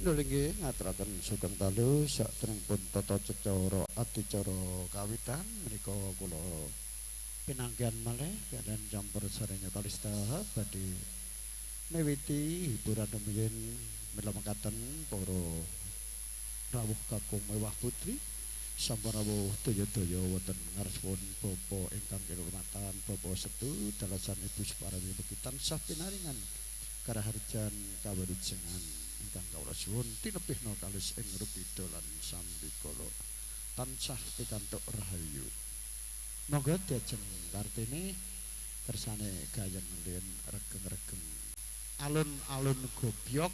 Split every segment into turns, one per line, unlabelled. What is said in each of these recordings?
Nggih ngaturaken sugeng dalu sakderengipun tata cara adicara kawitan menika kula pinanggihan malih kaliyan campur sarenya Kalista badhe miwiti hiburan rumiyin mila mekaten para rawuh kakung mewah putri sampun rawuh daya-daya wonten ngarsipun bapa ingkang kinurmatan Bapak Setu dalasan Ibu Suparami mugi tansah pinaringan karaharjan kawilujengan ingkang kawula suwun tinebihna kalis ing rupida lan sambikala tansah pikantuk rahayu. Monggo diajeng Kartini kersane gayeng lien regeng-regeng alun-alun gobyok.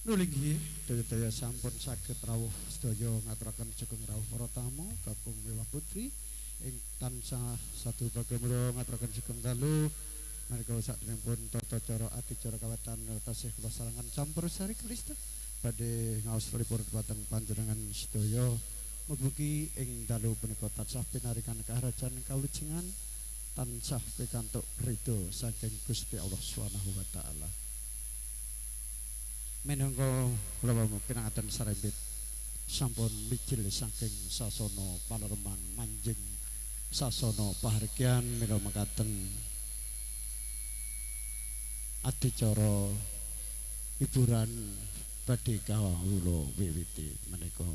Nuli nggih, daya-daya sampun saged rawuh sedaya ngaturaken sugeng rawuh para tamu kakung mewah putri ing tansah satu bagemro ngaturaken sugeng dalu menika sakderengipun tata cara adicara kawetan tasih kula sarangan campur sari Kalista badhe ngaos lipur dhumateng panjenengan sedaya. Mugi-mugi ing dalu punika tansah pinaringan kaharajan kawujengan tansah pikantuk ridho saking Gusti Allah Subhanahu wa taala. Minangka kula pinanganten sarembit sampun mijil saking sasana panerman manjing sasana pahargyan mila mekaten adicara hiburan badhe kawula wiwiti menika.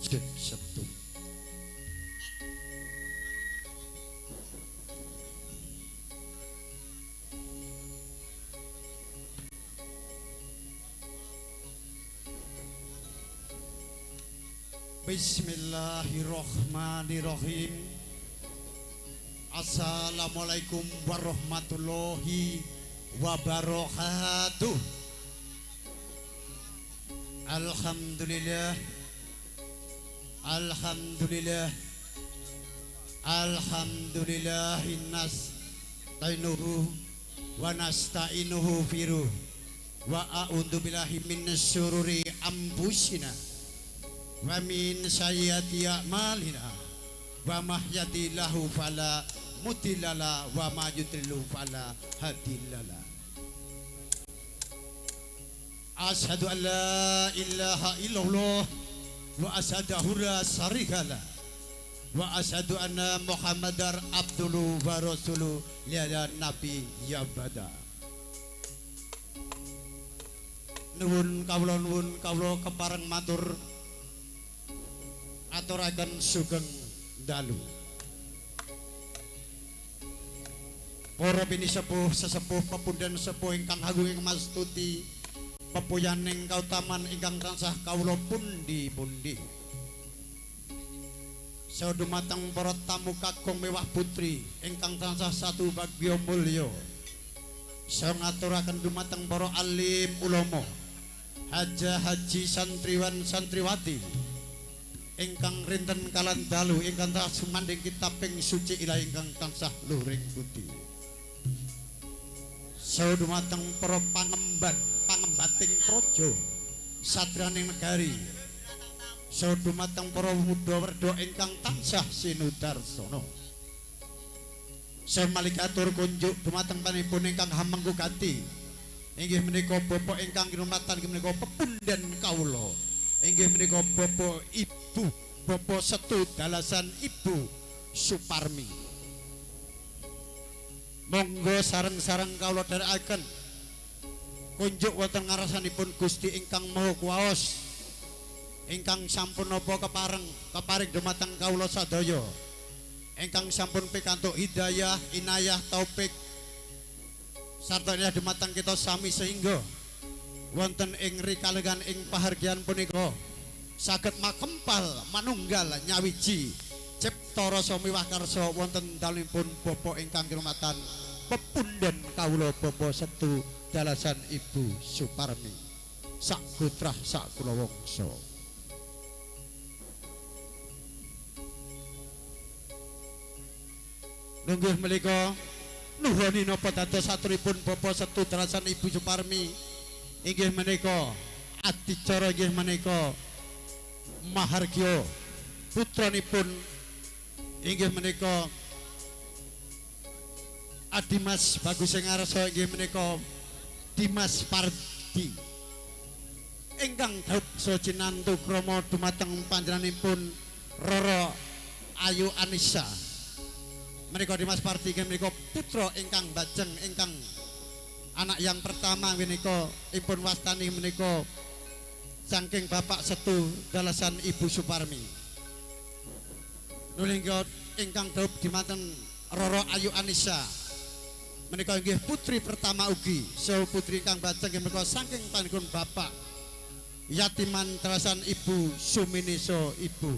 Sujud Setu. Bismillahirrahmanirrahim. Assalamualaikum warahmatullahi wabarakatuh. Alhamdulillah, alhamdulillah, alhamdulillahin nastainuhu wa nasta'inuhu firuh wa a'udzu billahi min syururi anfusina wa min sayyiati a'malina wa mahyadillahu fala mudillala wa ma yudlil fala hadillala. Asyhadu an la ilaha illallah wa asyhadu la syarika lah wa asyhadu anna Muhammadar abduhu wa rasuluhu la nabi ya bada. Nuwun kawula, nuwun kawula kepareng matur aturaken sugeng dalu. Para pinisepuh, sesepuh, pepunden sepuh ingkang agung mastuti, pepuyaning kautaman ingkang tansah kawula pundi-pundi. Saha dumateng para tamu kakung mewah putri ingkang tansah satu bagya mulya. Saha ngaturaken dumateng para alim ulama, haja haji santriwan santriwati ingkang rinten kalan dalu ingkang tansah sumandhing kitabing suci ilahi ingkang tansah luhuring budi. Saha dumateng para pangemban pangembating praja satriyaning negari. Saha dumateng para muda werda ingkang tansah sinudarsana. Saha malih atur kunjuk dumateng panjenenganipun ingkang hamengku gati inggih menika bapak ingkang kinurmatan inggih menika pepunden kawula inggih menika bapak ibu Bapak Setu dalasan Ibu Suparmi. Monggo sareng-sareng kawula dherekaken kunjuk wonten ngarsanipun Gusti ingkang Maha Kuwaos ingkang sampun napa kepareng keparing dumateng kawula sadaya ingkang sampun pikantuk hidayah, inayah, taufik sarta inayah dumateng kita sami sehingga wonten ing rikalengan ing pahargyan punika saged makempal manunggal nyawiji cipta rasa miwah karsa wonten dalemipun bapak ingkang kinurmatan pepunden kawula Bapak Setu dalasan Ibu Suparmi sak putrah sak kula wangsa. Nunggih menika nuhoni napa dados aturipun Bapak Setu dalasan Ibu Suparmi inggih menika adicara inggih menika mahargya putranipun inggih menika Adimas Bagus sing ngarsa inggih menika Dimas Pardi ingkang dhaup sacinantu krama dumateng panjenenganipun Roro Ayu Anissa. Menika Dimas Pardi inggih menika putra ingkang bajeng ingkang anak yang pertama menika ipun wastani menika saking Bapak Setu dalasan Ibu Suparmi. Nulingga ingkang dhaup dumateng Roro Ayu Anissa menika inggih putri pertama ugi saha putri ingkang bajeng inggih menika saking panjenengan Bapak Yatiman dalasan Ibu Suminiso Ibu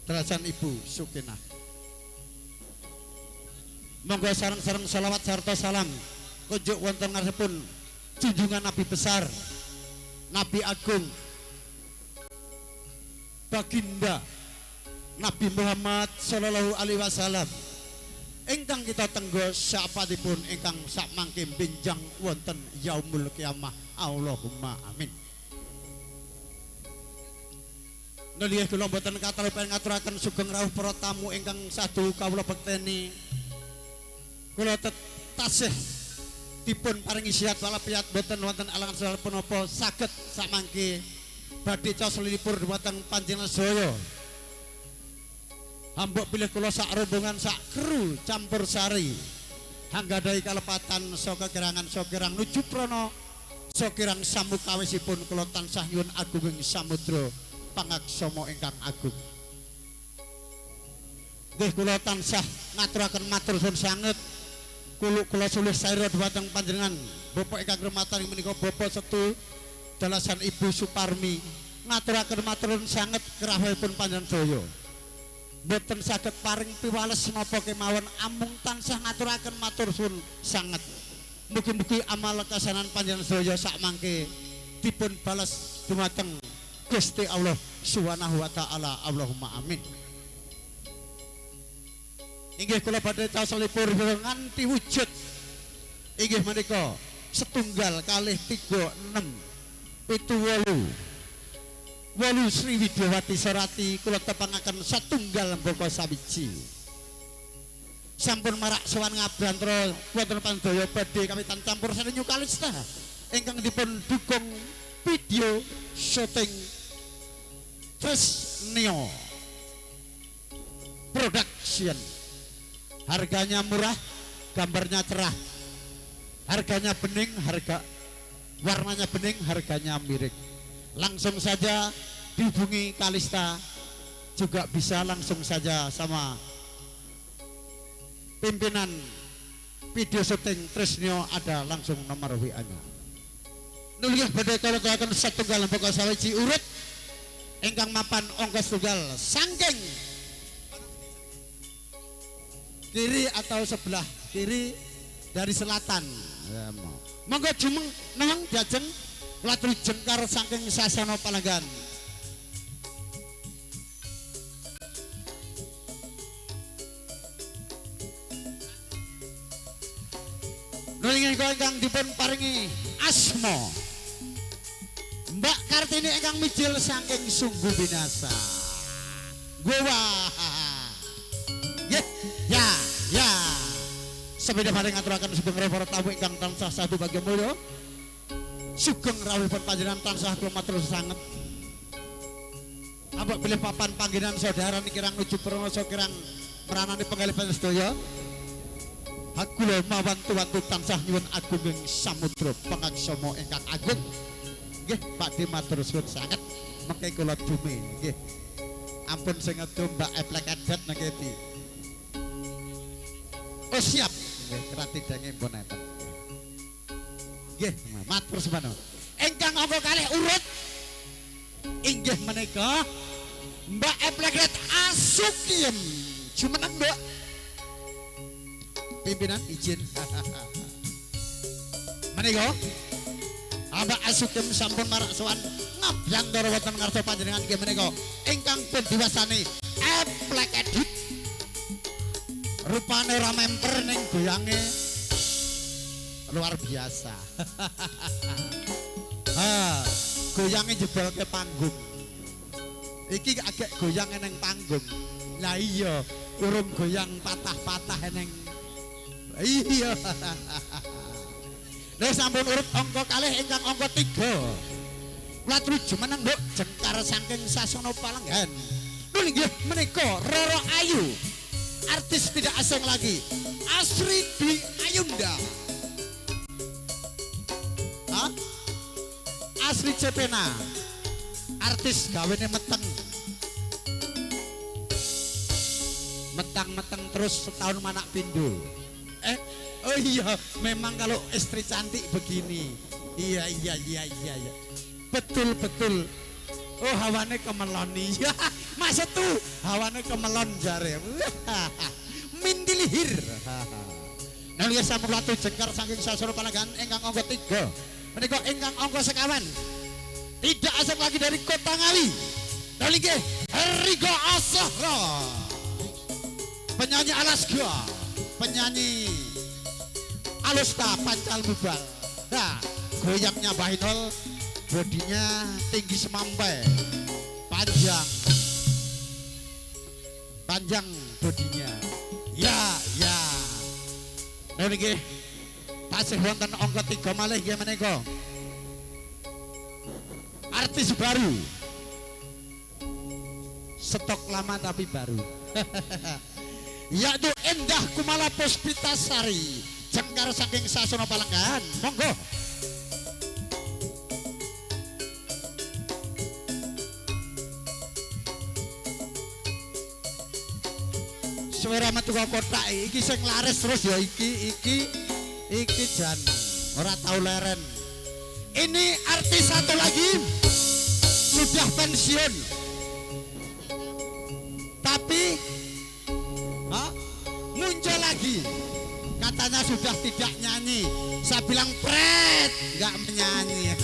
dalasan Ibu Sukinah. Monggo sareng-sareng selawat sarta salam kunjuk wonten ngarsipun junjungan Nabi besar, Nabi agung, baginda Nabi Muhammad sallallahu alaihi wasallam ingkang kita tenggo sapatipun ingkang sakmangke benjang wonten yaumul kiamah. Allahumma amin. Nalih kula mboten kathah ngaturaken sugeng rawuh para tamu ingkang sadu kawula bekteni. Kula tasih dipun paringi sehat walafiat boten wonten alangan sedaya punapa saged samangke badhe caos lipur dhumateng panjenengan sedaya. Hambok pilih kula sak rombongan sak kru campur sari hanggadhahi kalepatan saka kirangan saka nuju prana saka kirang samukawisipun kula tansah nyuwun agunging samudra pangaksama ingkang agung. Nggih kula tansah ngaturaken matur suwun sanget. Kula sulih saira dhumateng panjenengan Bapak ingkang rumatan menika Bapak Setu dalasan Ibu Suparmi ngaturaken matur suwun sanget kerawuhipun panjenengan sedaya. Mboten saged paring piwales napa kemawon amung tansah ngaturaken matur suwun sanget. Mugi-mugi amal kasanan panjenengan sedaya sak mangke dipun bales dumateng Gusti Allah Subhanahu wa taala. Allahumma amin. Inggih kula badhe caos lipur nganti wujud. Inggih menika setunggal kalih 3 6 7 8 8 Sri Widyawati Sorati kula tepangaken setunggal mbaka sawiji. Sampun marak sowan ngabrantara wonten pandaya badhe kawitan campur sari New Kalista ingkang dipun dukung video syuting Tresnio Production. Harganya murah, gambarnya cerah. Harganya bening, harga warnanya bening, harganya miring. Langsung saja dihubungi Kalista, juga bisa langsung saja sama pimpinan video syuting Tresnio, ada langsung nomor WA-nya. Nulih badhe kula aturaken satunggal mbaka sawiji urut ingkang mapan ongkos tunggal saking kiri atau sebelah kiri dari selatan. Ya, monggo jumeng neng diajeng kula jengkar saking sasana palanggan. Nulih ingkang dipun paringi asma Mbak Kartini ingkang mijil saking Sungguh Binasa. Gowa. Ya, ya, ya. Sepeda paring ngaturaken sugeng rawuh para tamu ingkang tansah sadu bagya mulya. Sugeng rawuhipun panjenengan tansah kula matur sanget. Ambek bilih papan panggenan saudara niki kirang nuju pranosa kirang meranani penggalih panjenengan sedaya. Kula mawantu-wantu tansah nyuwun agunging samudra pangaksama ingkang agung. Nggih, Pak D matur suwun sanget mengke kula dume nggih. Ampun sing ngedum Mbak Eplek Edet niki di. Oh siap. Nggih, kratidange pun enten. Nggih, matur suwun. Ingkang angka kalih urut inggih menika Mbak Eplek Edet Asukiem. Jumeneng, Mbak. Pimpinan izin. Menika Mbak Asukiem sampun marak sowan ngabyantara wonten ngarsa panjenengan inggih menika ingkang pun diwasani Eplek Edit. Rupane ora memper ning goyange luar biasa. Ha, goyange jebolke panggung. Iki agek goyang neng panggung. Lah iya, urung goyang patah-patah neng. Iya. Lah sampun urut angka kalih ingkang angka 3. Kula jumeneng Nduk jengkar saking sasana palenggan. Nggih inggih menika Roro Ayu. Artis tidak asing lagi, Asri Dwi Ayunda. Hah? Asri Cepena. Artis gawene meteng. Metang-meteng terus setahun manak pindho. Oh iya, memang kalau istri cantik begini. Iya, iya, iya, iya, iya. Betul, betul. Oh, hawane kemelon. Iya, Mas Setu, hawane kemelon jare. Mindilihir. Nalika sampun watu jengkar saking sasana palenggan ingkang angka 3. Menika ingkang angka sekawan. Tidak asing lagi dari Kota Ngawi. Nalika Rigo Asahra. Penyanyi Alaska, penyanyi Alusta Pancal Mubal. Nah, goyangnya Bahinol, bodinya tinggi semampai, panjang, panjang bodinya. Ya, ya. Nah niki tasih wonten angka 3 malih nggih menika. Artis baru. Stok lama tapi baru. Yaitu Endah Kumala Puspitasari. Jengkar saking sasana palenggan. Monggo. Suwe ra metu kok kothak iki sing laris terus ya iki iki iki jan ora tau leren. Ini artis satu lagi sudah pensiun. Tapi muncul lagi. Katanya sudah tidak nyanyi. Saya bilang pret, nggak menyanyi.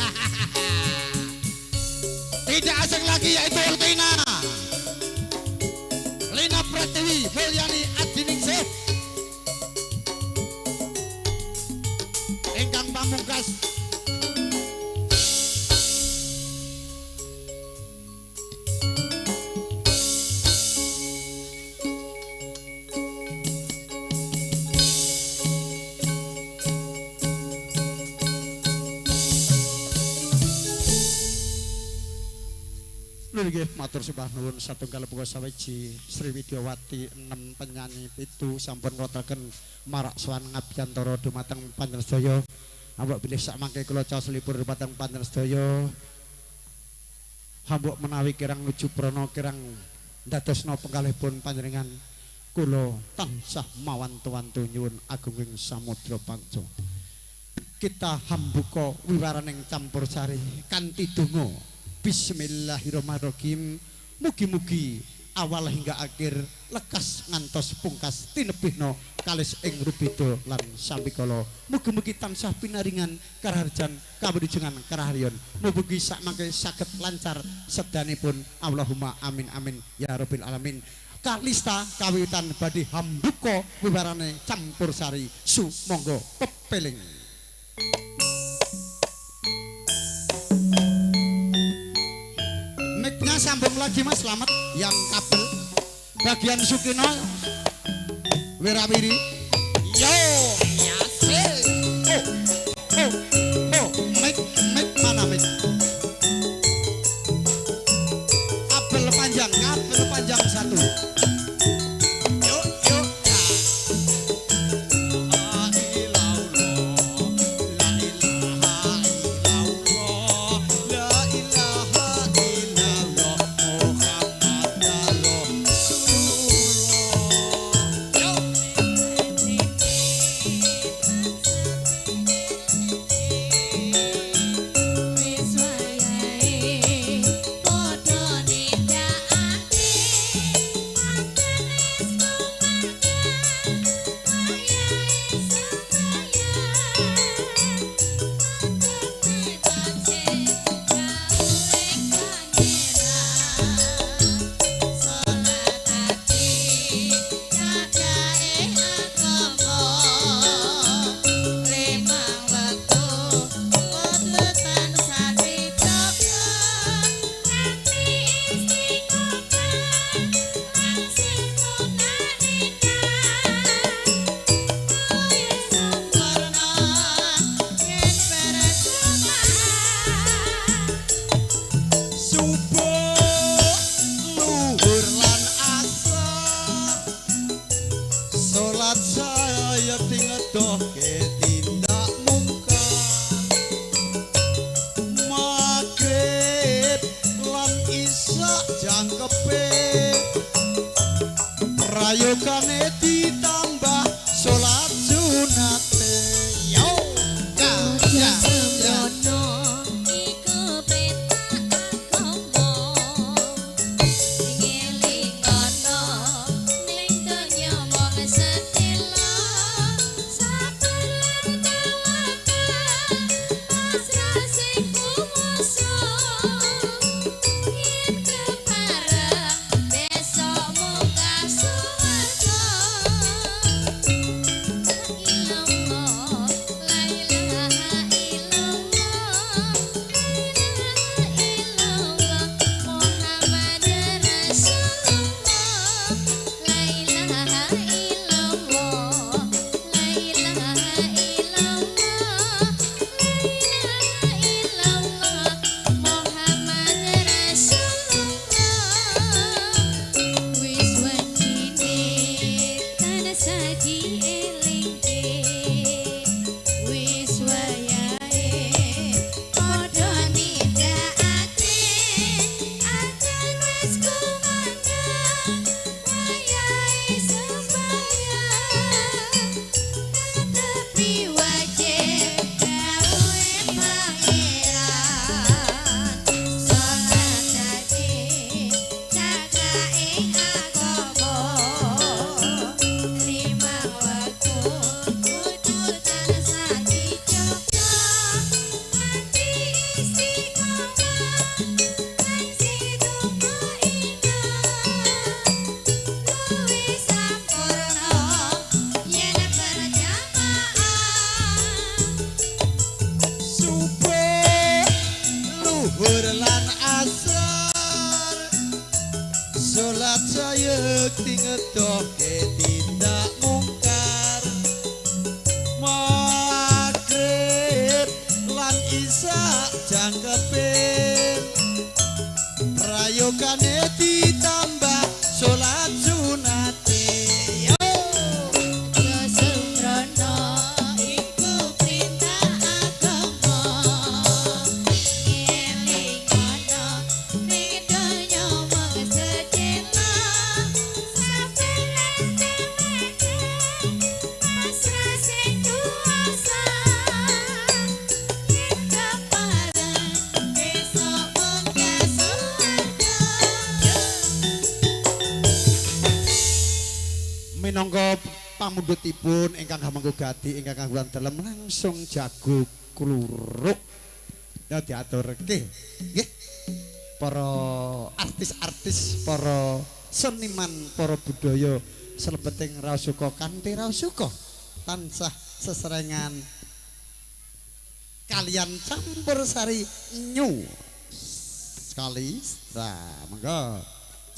Tidak asing lagi yaitu Lina. Lina Pratiwi Mulyani Adiningsih. Ingkang pamungkas. Nggih matur sembah nuwun satunggal puga sawiji Sri Widyawati 6 penyanyi 7 sampun ngratoken marak sowan ngabiyantara dumateng panjenengan sedaya. Ambok bilih sak mangke kula caos lipur dumateng panjenengan sedaya. Hambok menawi kirang nuju prana kirang ndadosna penggalihipun panjenengan kula tansah mawantu-wantu nyuwun agunging samudra panca. Kita hambuka wiwaraning campur sari kanthi donga. Bismillahirrahmanirrahim. Mugi-mugi awal hingga akhir lekas ngantos pungkas tinebihna kalis ing rubeda lan sambikala. Mugi-mugi tansah pinaringan karaharjan kawujudan karaharyon. Mugi sak mangke saged lancar sedanipun. Allahumma amin amin ya rabbil alamin. Kalista kawitan badhe hambuka wiwarane campur sari. Sumangga pepeling. Mic-nya sambung lagi Mas Slamet yang kabel bagian Sukino Wirawiri. Yo asik. Oh oh oh mic mic mana mic? Kabel panjang satu. Yo yo ya. La ilaha illallah, la ilaha illallah, Muhammad Rasulullah. Yo.
Wis wayahe padha nindakake
Subuh luhur lan asar salat saya tingedohke tindak mungkar magrib lan isya jangkepe prayogane ditambah salat sunate. Yo ya ya ya.
Iku perintah agama ngelingono ning donya mung sedelo sabar lan tawakal pasrah sing kuwasa yen kepareng besok munggah suwarga.
asar salat sayekti ngedohke tindak mungkar magrib lan isya jangkepe prayogane ditambah salat sunate. Yo
Sembrono iku perintah agama ngelingono ning donya mung secela saperan dheweke pasrah sing kuasa yen kepareng besok munggah swarga.
Minangka pamundhutipun ingkang hamengku gati ingkang kagungan dalem langsung jago kluruk ya diaturke nggih para artis-artis, para seniman, para budaya selebeting raos suka kanthi raos suka tansah seserengan kalian campur sari new sekali. Nah, monggo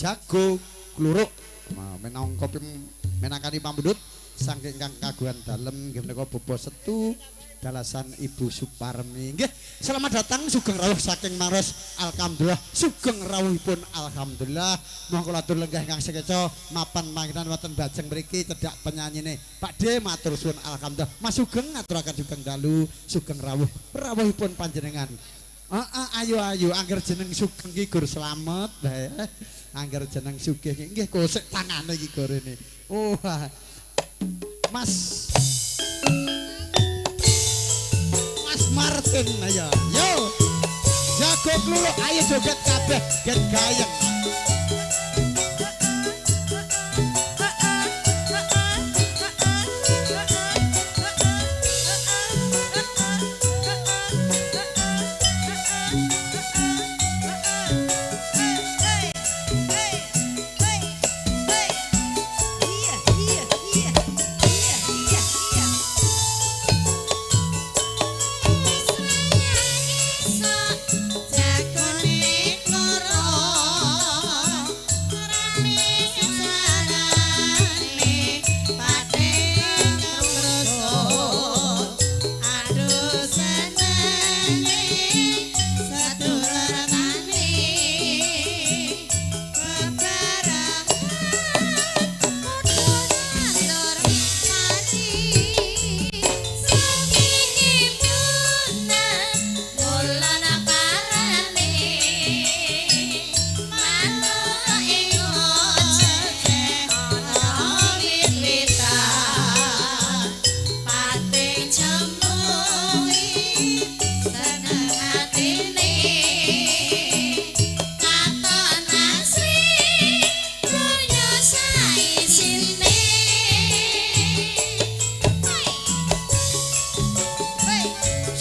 jago kluruk minangka minangkani pamundhut saking ingkang kagungan dalem nggih menika Bapak Setu dalasan Ibu Suparmi. Nggih, selamat datang sugeng rawuh saking Maros. Alhamdulillah sugeng rawuhipun alhamdulillah. Monggo kula atur lenggah ingkang sekeca mapan panggenan wonten bajeng mriki cedhak penyanyine Pak D matur suwun alhamdulillah. Mas Sugeng ngaturaken sugeng dalu, sugeng rawuh rawuhipun panjenengan. Heeh, ayo ayo angger jeneng Sugeng ki gur slamet bae. Angger jeneng sugih nggih kosek tangane iki gorene. Oh, Mas Mas Martin ayo. Yo. Jago kluruk ayo joget kabeh get gayeng.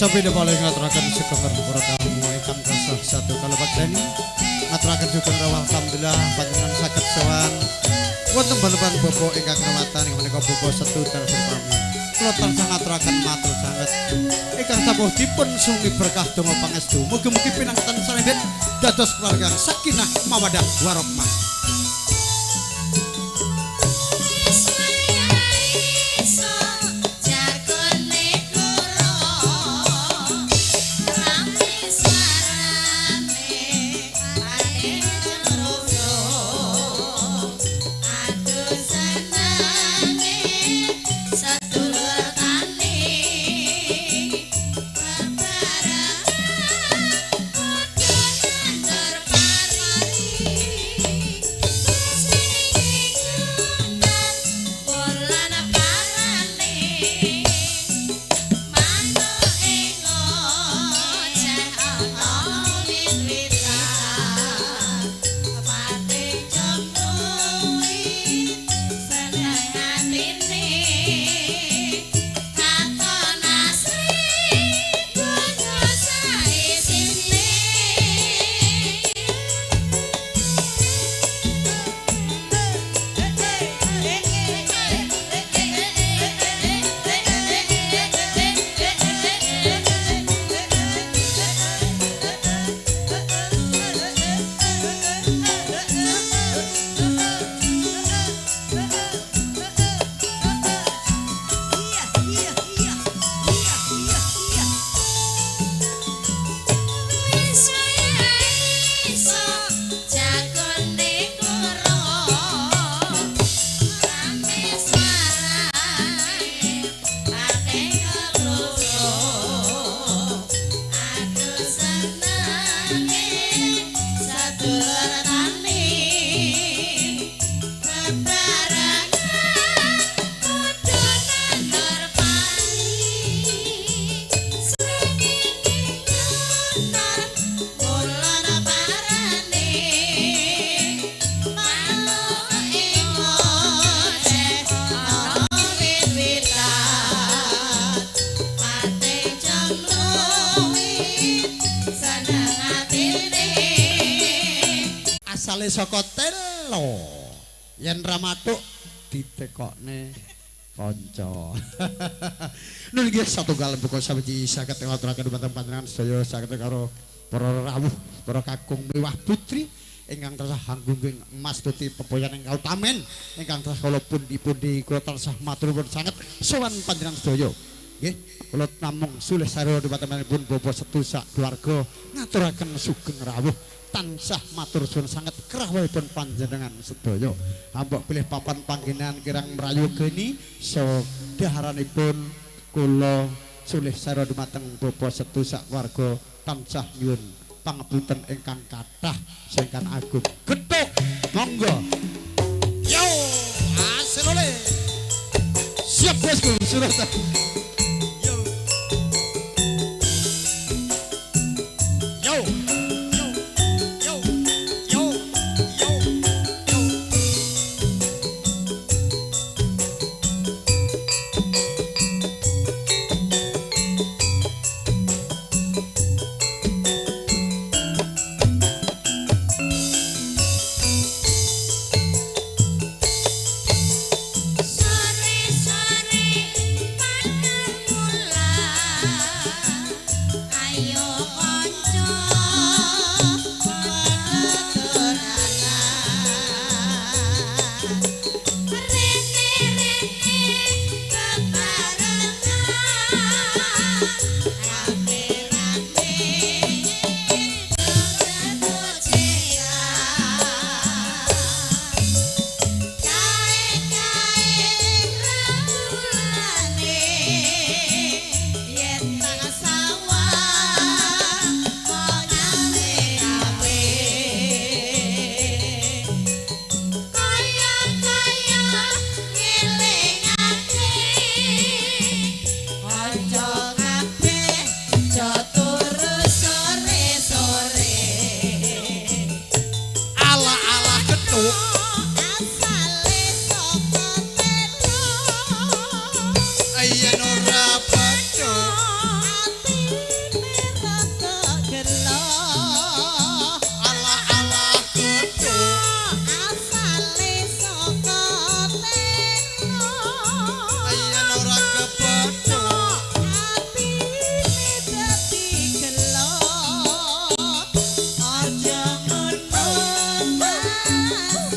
Sampai paling ngaturaken sugeng para tamu ingkang kasah satu kalebatan ngaturaken sugeng rawuh alhamdulillah panjenengan saged sowan wonten balepan bapak ingkang rawatan ing menika Bapak Setu dalem kami. Kula tansah ngaturaken matur sanget ingkang sampun dipun sungi berkah donga pangestu. Mugi-mugi pinanganten sarembet dados keluarga sakinah mawaddah warahmah.
Bebarengan Sedulur tani bebarengan padha nandur pari, srengenge nyotor kulon parane, manuk ing ngoceh ana wit-witan, pate cemluwit seneng atine.
Asale saka telo. Yen ra matuk ditekokne kanca. Nun nggih satunggal buka sawiji saged ngaturaken dhumateng panjenengan sedaya saged karo para rawuh, para kakung miwah putri ingkang tansah hanggungging emas tuti pepoyan ing kautamen ingkang tansah kula pundi-pundi kula tansah matur nuwun sanget sowan panjenengan sedaya. Nggih, kula namung sulih sarwa dhumatengipun Bapak Setu sak keluarga ngaturaken sugeng rawuh tansah matur suwun sanget krawuhipun panjenengan sedaya. Ambok pilih papan panggenan kirang mrayogeni so daharanipun kula sulih sarwa dumateng Bapak Setu sak keluarga tansah nyuwun pangapunten ingkang kathah singkang agung. Gethuk monggo. Yo, asil oleh. Siap bosku, surat. Yo. Yo. Yo. Yo. Yo. Yo. Yo.
Sore-sore pakan mulan, ayo kanca padha dolanan. Rene-rene bebarengan, rame-rame gocekan. Kae-kae rembulane yen nang sawah gawe-gawe, kaya-kaya ngelingake kanca kabeh jo turu sore-sore.
Ala-ala gethuk.
Asale saka telo,
Yen ora petuk.
Atine rada gelo.
Ala-ala gethuk.
Asale saka telo,
Yen ora kepethuk.
Atine dadi gelo. Aja ngono Mas,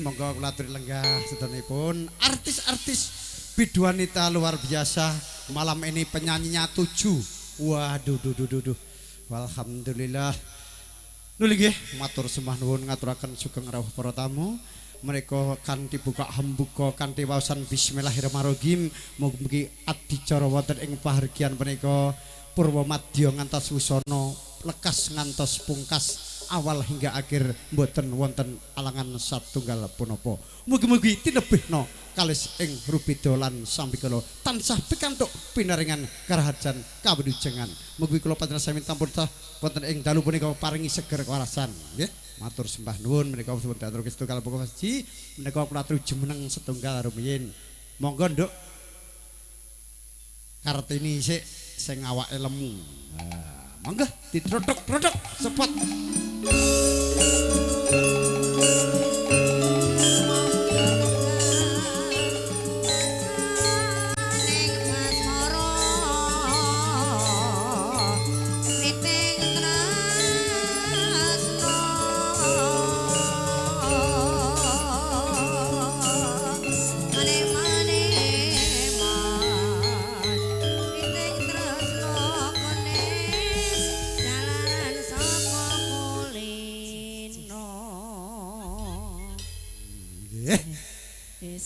monggo kula aturi lenggah sedanipun artis-artis biduanita luar biasa. Malam ini penyanyinya 7. Waduh duh duh duh duh. Alhamdulillah. Nuli nggih matur sembah nuwun ngaturaken sugeng rawuh para tamu. Mereka kanthi buka hambuka kanthi waosan bismillahirrahmanirrahim. Mugi-mugi adicara wonten ing pahargyan punika purwa madya ngantos wusana lekas ngantos pungkas awal hingga akhir mboten wonten alangan satunggal punapa. Mugi-mugi tinebihna kalis ing rubeda lan sambikala tansah pikantuk pinaringan karaharjan kawilujengan. Mugi kula panjenengan sami tampun wonten ing dalu punika paringi seger kewarasan nggih. Matur sembah nuwun menika dipun aturke setunggal buku siji menika kula aturi jumeneng setunggal rumiyin. Monggo Nduk Kartini sik sing awake lemu. Nah, monggo dithrothok-throthok sepot.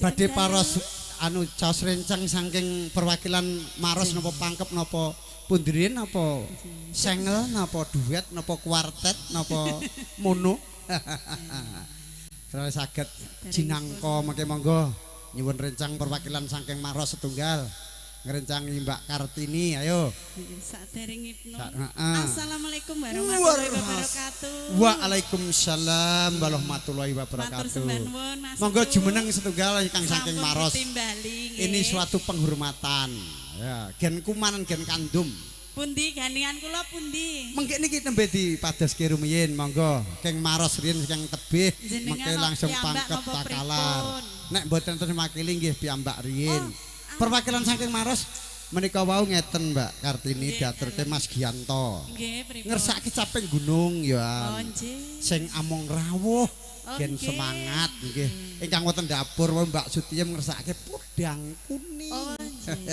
Badhe paros anu caos rencang saking perwakilan Maros napa Pangkep napa pundi napa sengel napa duet napa kuartet napa mono. Terus saged jinangka mangke monggo nyuwun rencang perwakilan saking Maros setunggal ngrencangi Mbak Kartini ayo.
Saderengipun. Assalamualaikum warahmatullahi wabarakatuh.
Waalaikumsalam warahmatullahi wabarakatuh. Monggo jumeneng setunggal ingkang saking Maros. Ini suatu penghormatan. Ya, gen kumanan gen kandum.
Pundi gandengan kula pundi?
Mengke niki tembe dipadoske rumiyin monggo. Keng Maros riyin keng tebih mengke langsung pangkep takalar. Nek mboten terus makili nggih piyambak riyin. Perwakilan saking Maros menika wau ngeten Mbak Kartini diaturke Mas Gianto.
Nggih, pripun?
Ngersake caping gunung ya.
Oh, nggih.
Sing amung rawuh gen semangat nggih. Ingkang wonten dapur wau Mbak Sutiyem ngersake podang kuning.
Oh, nggih.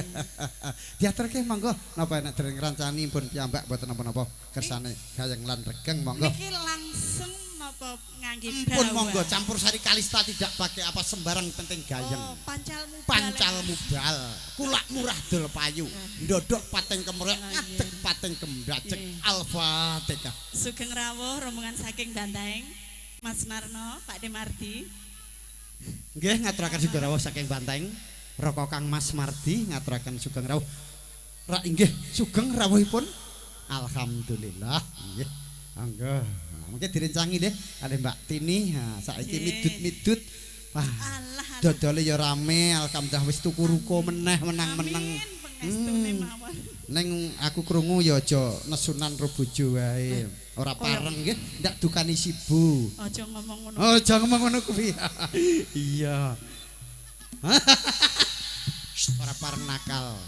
Diaturke monggo napa enak dereng ngrancani pun piyambak mboten napa-napa kersane gayeng lan regeng monggo.
Niki langsung napa ngangge
pun monggo campur sari Kalista tidak pakai apa sembarang penting gayeng.
Oh, pancal mubal.
Pancal mubal. Kulak murah dol payu. Ndodok pateng kemrek ngadeg pateng kembrajeg. Al-Fatihah.
Sugeng rawuh rombongan saking Bantaeng. Mas Marno, Pak Demardi.
Nggih ngaturaken sugeng rawuh saking Bantaeng. Raka Kang Mas Mardi ngaturaken sugeng rawuh. Rak inggih sugeng rawuhipun. Alhamdulillah nggih. Monggo. Mungkin direncangi deh kalih Mbak Tini. Ha saiki midut-midut. Wah, dodole ya rame, alhamdulillah wis tuku ruko meneh menang-menang. Neng aku krungu ya aja nesunan ro bojo wae. Ora pareng nggih, ndak dukani sibu.
Aja ngomong ngono.
Aja ngomong ngono kuwi. Iya. Ora pareng nakal.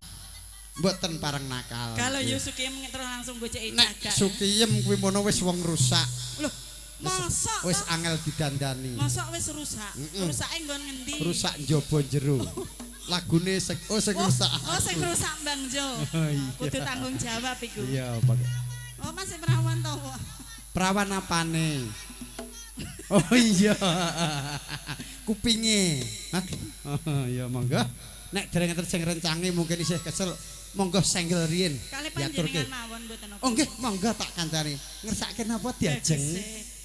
Mboten pareng nakal.
Kalau yo Sukiyem terus langsung goceki cagak.
Nek Sukiyem kuwi mono wis wong rusak.
Loh, mosok
wis angel didandani.
Mosok wis rusak. Rusake nggon ngendi?
Rusak njaba jero. Lagune sing oh sing rusak.
Oh sing rusak Bang Jo. Kudu tanggung jawab iku.
Iya, Pak.
Oh, masih perawan to, Pak?
Perawan apane? Oh iya. Kupinge. Hah? Oh iya monggo. Nek dereng enten sing rencangi mungkin isih kesel. Monggo senggel riyin.
Kalih panjenengan mawon mboten napa.
Oh nggih, monggo tak kancani. Ngersake napa diajeng?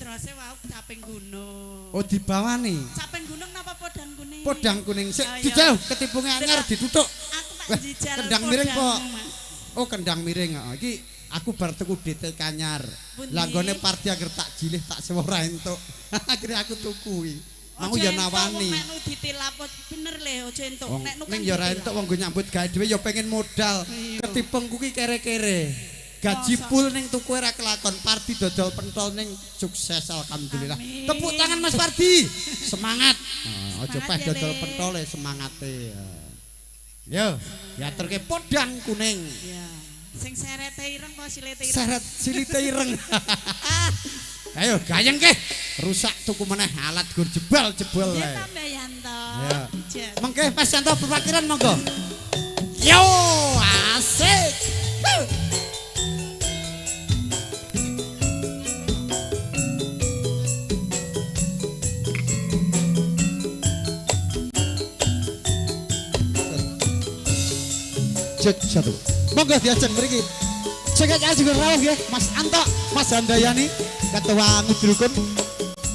Terose wau caping gunung.
Oh dibawani.
Caping gunung napa podang kuning?
Podang kuning sik dijauh ketipunge anyar dituthuk.
Aku tak jijal.
Kendang miring kok. Oh kendang miring heeh. Iki aku bar tuku DTK anyar. Lah nggone Pardi angger tak jilih tak sewa ora entuk. Akhire aku tuku iki. Mau ya nawani.
Nek nu ditilap bener le aja entuk. Nek nu
ning ya ora entuk wong nggo nyambut gawe dhewe ya pengen modal. Ketipeng kuwi kere-kere. Gaji pul ning tuku ora kelakon. Pardi dodol pentol ning sukses alhamdulillah.
Amin.
Tepuk tangan Mas Pardi. Semangat. Aja peh dodol pentole semangate. Yo, diaturke podang kuning.
Iya. Sing serete ireng apa silite ireng?
Seret silite ireng. Ayo gayeng ke. Rusak tuku meneh alat gur jebal-jebal
Ya
wae.
tambah Yanto.
Ya. Mengke Mas Yanto perwakilan monggo. Yo, asik. Cek satu. Monggo diajeng mriki. Cek aja juga rawuh nggih, Mas Anto, Mas Handayani, Ketua Ngudrukun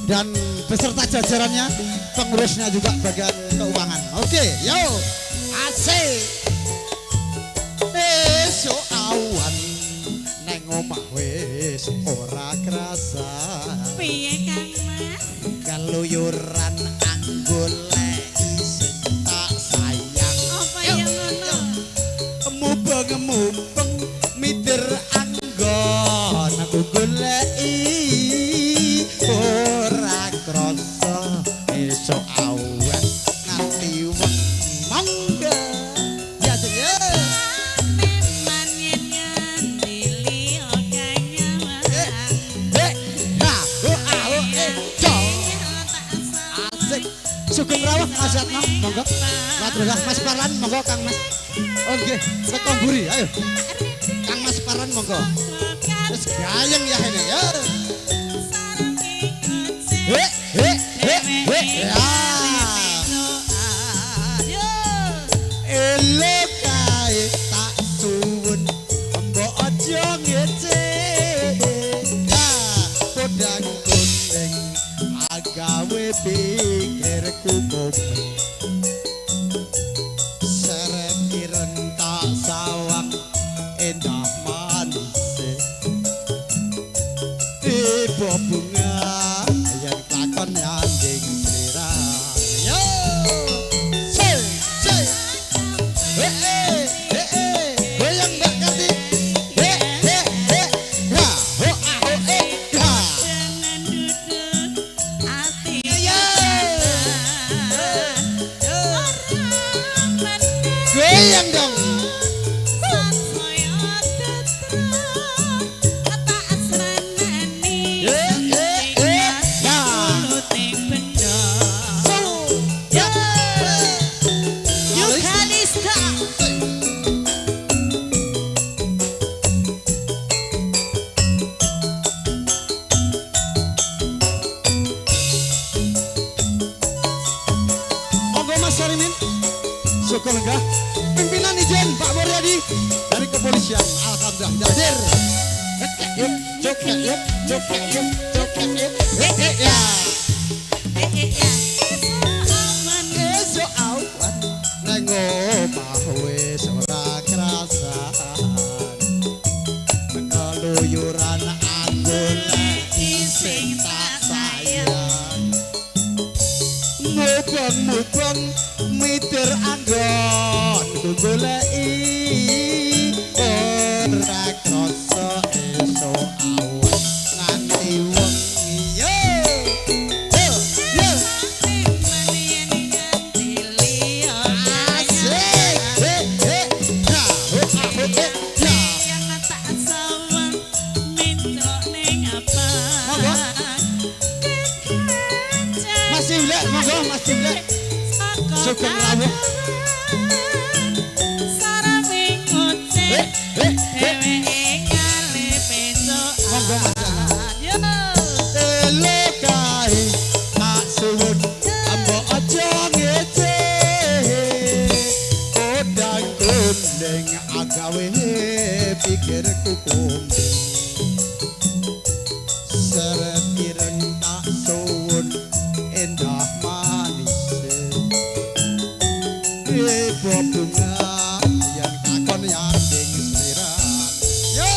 dan beserta jajarannya, pengurusnya juga bagian keuangan. Oke, yo. Asik. Esuk awan neng omah wis ora kerasa.
Piye Kang Mas?
Keluyuran anggoleki sing tak sayang.
Apa ya ngono?
Mubeng-mubeng mitir anggon aku goleki ora krasa esuk awan nganti wengi. Monggo. Ya ya.
Memang yen nganti liya kang nyawang.
Eh, ha, ho, a, ho, eh, jo. Asik. Sugeng rawuh Mas Yatno, monggo. Matur Mas Parlan, monggo Kang Mas. Oh nggih, teko mburi, ayo. Kang Mas Parlan monggo. Wis gayeng ya ini ya. He, he, he, he. Ya. Elok kae tak suwun, mbok aja ngece. Ya, podang kuning agawe pikirku kowe. Seret ireng tak sawang endah manise. Tiba bunga yen klakon nyanding sliramu. Yo. Se, se. He, he, he, he. Goyang Mbak Karti. He, he, he. Ha, ho, a, ho, e, ha. Ya. Goyang dong. Eh, eh, eh. Ya. So, ya.
Yukalista.
Monggo Mas Sarimin. Syukur lenggah. Pimpinan izin Pak Muryadi dari kepolisian. Alhamdulillah hadir. Yuk, yuk, yuk, yuk, yuk, yuk, yuk. Eh, eh, ya. Esuk awan nang omah wis ora krasan. Keluyuran anggoleki sing tak sayang. Mubeng-mubeng mitir anggon ku goleki ora krasa esuk awan nganti wengi. Yo. Yo, yo. Asik. He, he, ha, ho, a, ho, e, ya. Monggo. Mas Ciblek, monggo Mas Ciblek. Sugeng rawuh. He, he, he. Monggo Mas Yana. Elok kae tak suwun mbok aja ngece. Podang kuning agawe pikirku kumbing. Seret ireng tak suwun endah manise. Ibu bunga yen kakon yanding sliramu. Yo.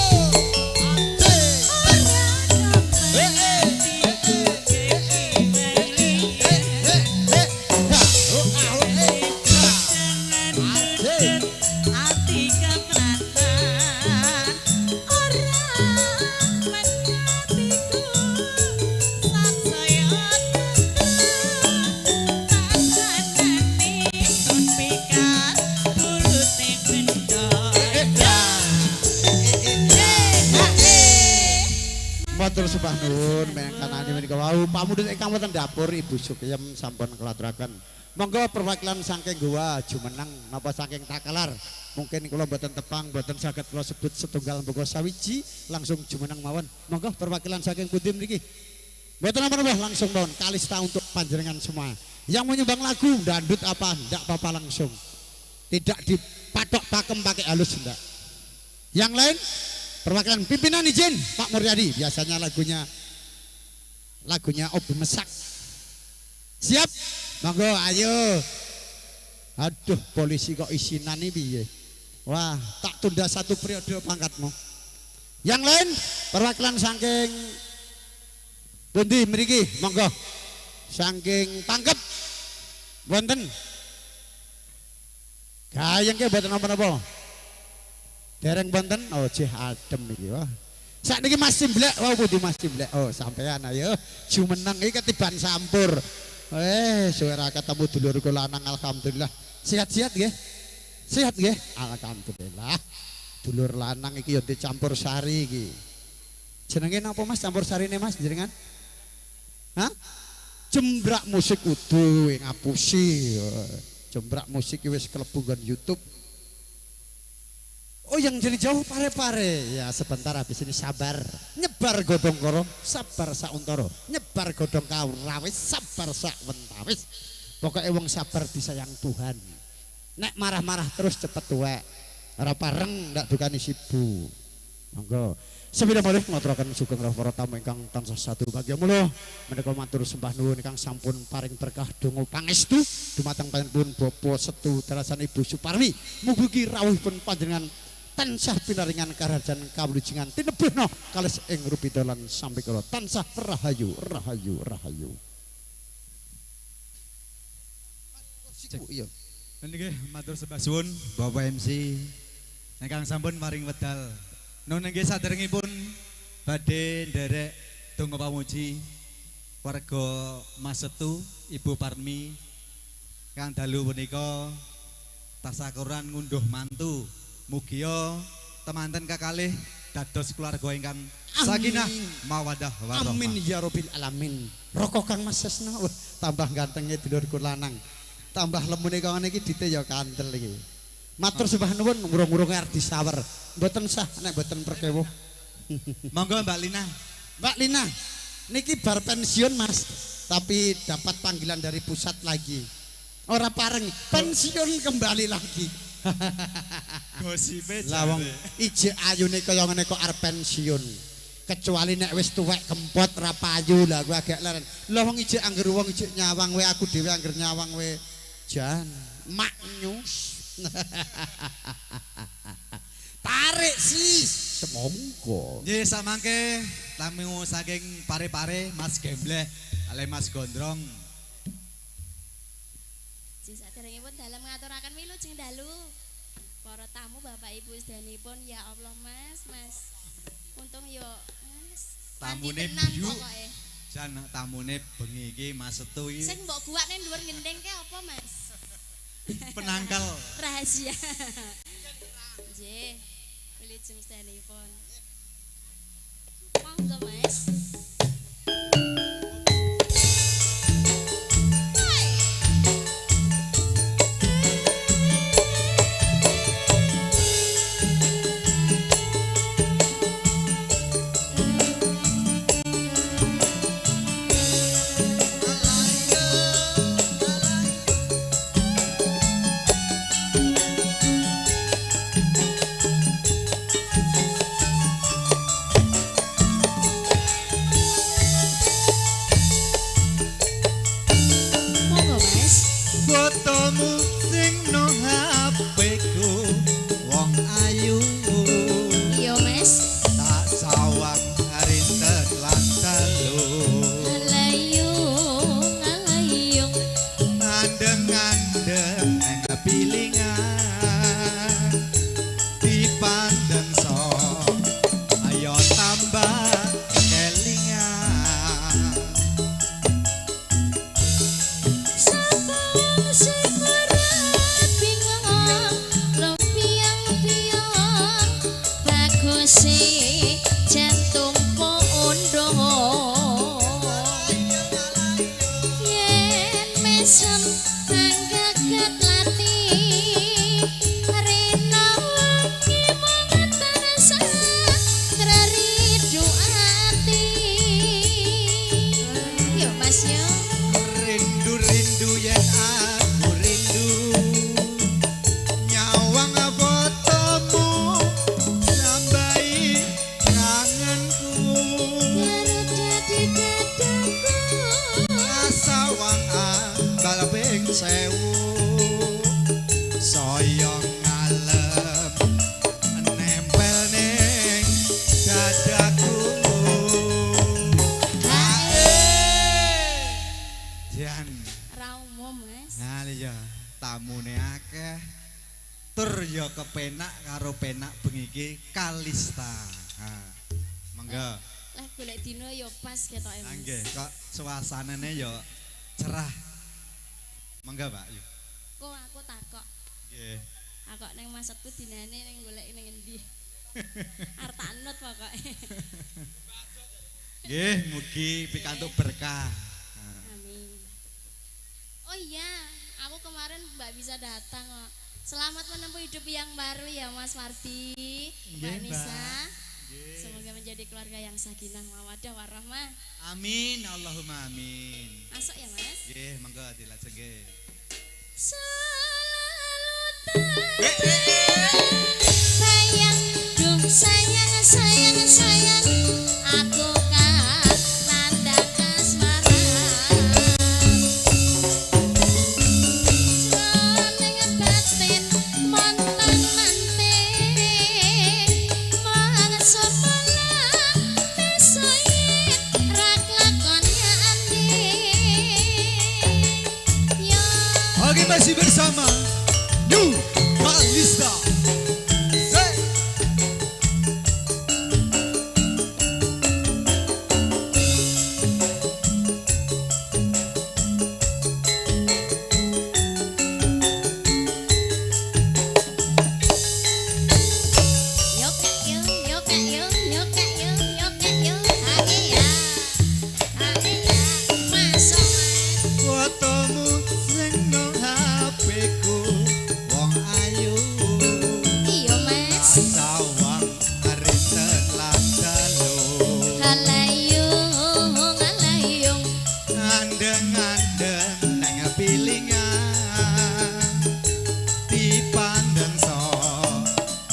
Asik. Eh, eh, eh, eh, eh, eh, eh, ha, ho, a, ho, eh, ha. Asik. Matur sembah nuwun mengkanane menika wau pamundhut ingkang wonten dapur Ibu Sukiyem sampun kelaturaken. Monggo perwakilan saking Goa jumeneng napa saking Takalar. Mungkin kula mboten tepang, mboten saged kula sebut setunggal mboko sawiji, langsung jumeneng mawon. Monggo perwakilan saking pundi mriki? Mboten napa-napa langsung mawon Kalista untuk panjenengan semua. Yang menyumbang lagu dangdut apa ndak apa-apa langsung. Tidak dipatok pakem pakai halus ndak. Yang lain perwakilan pimpinan izin Pak Muryadi, biasanya lagunya Obi Mesak. Siap? Monggo ayo. Aduh, polisi kok isinan ini piye? Wah, tak tunda satu periode pangkatmu. Yang lain perwakilan saking pundi mriki, monggo. Saking Pangkep wonten. Gayeng ke mboten napa-napa. Dereng wonten, oh jeh adem iki wah. Sakniki Mas Simblek, wau pundi Mas Simblek? Oh, sampean ayo jumeneng iki ketiban sampur. Suwe ra ketemu dulurku lanang alhamdulillah. Sehat-sehat nggih? Sehat nggih? Alhamdulillah. Dulur lanang iki ya dicampur sari iki. Jenenge napa Mas campur sarine Mas jenengan? Hah? Jembrak musik kudu ngapusi. Jembrak musik wis klebu nggon YouTube. Oh yang jadi jauh pare-pare. Ya sebentar habis ini sabar. Nyebar godong koro, sabar sauntoro. Nyebar godong kawrawis, sabar sakwentawis. Pokoknya wong sabar disayang Tuhan. Nek marah-marah terus cepet tuwek. Ora pareng ndak dukani sibu. Monggo. Sepira malih ngaturaken sugeng rawuh para tamu ingkang tansah satu bagya mula. Menika matur sembah nuwun ingkang sampun paring berkah donga pangestu dumateng panjenenganipun Bapak Setu darasan Ibu Suparwi. Mugi-mugi rawuhipun panjenengan tansah pinaringan karajan kawulujengan tinebihna kalis ing rupita lan sambikala tansah rahayu rahayu rahayu. Iya.
Nggih matur sembah suwun Bapak MC ingkang sampun paring wedal. Nun nggih saderengipun badhe nderek donga pamuji warga Mas Setu Ibu Parmi kang dalu punika tasakuran ngunduh mantu. Mugia temanten kakalih dados keluarga ingkang sakinah mawaddah warahmah.
Amin ya rabbil alamin. Roko Kang Mas Sesno, wah, tambah gantenge dulurku lanang. Tambah lemune kok ngene iki dite ya kandel iki. Matur sembah nuwun urung-urunge arep disawer. Mboten sah nek mboten perkewuh.
Monggo Mbak Lina.
Mbak Lina, niki bar pensiun Mas, tapi dapat panggilan dari pusat lagi. Ora pareng, pensiun kembali lagi.
Gosipe
lah wong ije ayune kaya ngene kok arep pensiun. Kecuali nek wis tuwek kempot ra payu lah kowe agak leren. Lah wong ije angger wong ije nyawang we aku dhewe angger nyawang we jan maknyus. Tarik sis semongko.
Nggih samangke tamu saking pare-pare Mas Gembleh kalih Mas Gondrong.
Saderengipun dalem ngaturaken wilujeng dalu para tamu Bapak Ibu sedanipun ya Allah Mas, Mas. Untung yo Mas.
Tamune biyu. Jan tamune bengi iki Mas Setu iki.
Sing mbok guwakne dhuwur gendeng ke apa Mas?
Penangkal
rahasia. Nggih. Wilujeng sedanipun. Monggo Mas.
sewu saya ngalem nempel ning dadaku. Jan
ra umum, Mas.
Nah iya, tamune akeh. Tur ya kepenak karo penak bengi iki Kalista. Ha. Monggo.
Lah golek dino ya pas ketoke, Mas.
Nggih, kok suasanane ya cerah. Monggo, Pak. Yuk.
Kok aku takok.
Nggih.
Aku ning maksudku dinane ning golek ning endi. Arep tak nut pokoke.
Nggih, mugi pikantuk berkah.
Amin. Oh iya, aku kemarin mbak bisa datang kok. Selamat menempuh hidup yang baru ya Mas Mardi, Mbak Nisa. Semoga menjadi keluarga yang sakinah mawaddah warahmah.
Amin, Allahumma amin.
Masuk ya Mas.
Nggih, monggo dilajeng nggih.
Selalu terbayang, duh sayang sayang sayang, aku kan nandang kasmaran. Jroning batin montang manting, mangsa malang besok ra kelakon andi. Yo.
Oke, masih bersama New Kalista. Hey.
Yo kak yo, yo kak yo, yo kak yo, yo kak yo, hae ya, hae ya, masuk Mas.
Fotomu sing nang HP-ku wong ayu.
Iya Mas.
Sawang rinten lan dalu.
Halayung, halayung,
Andeng-andeng nang pilingan. Dipandeng so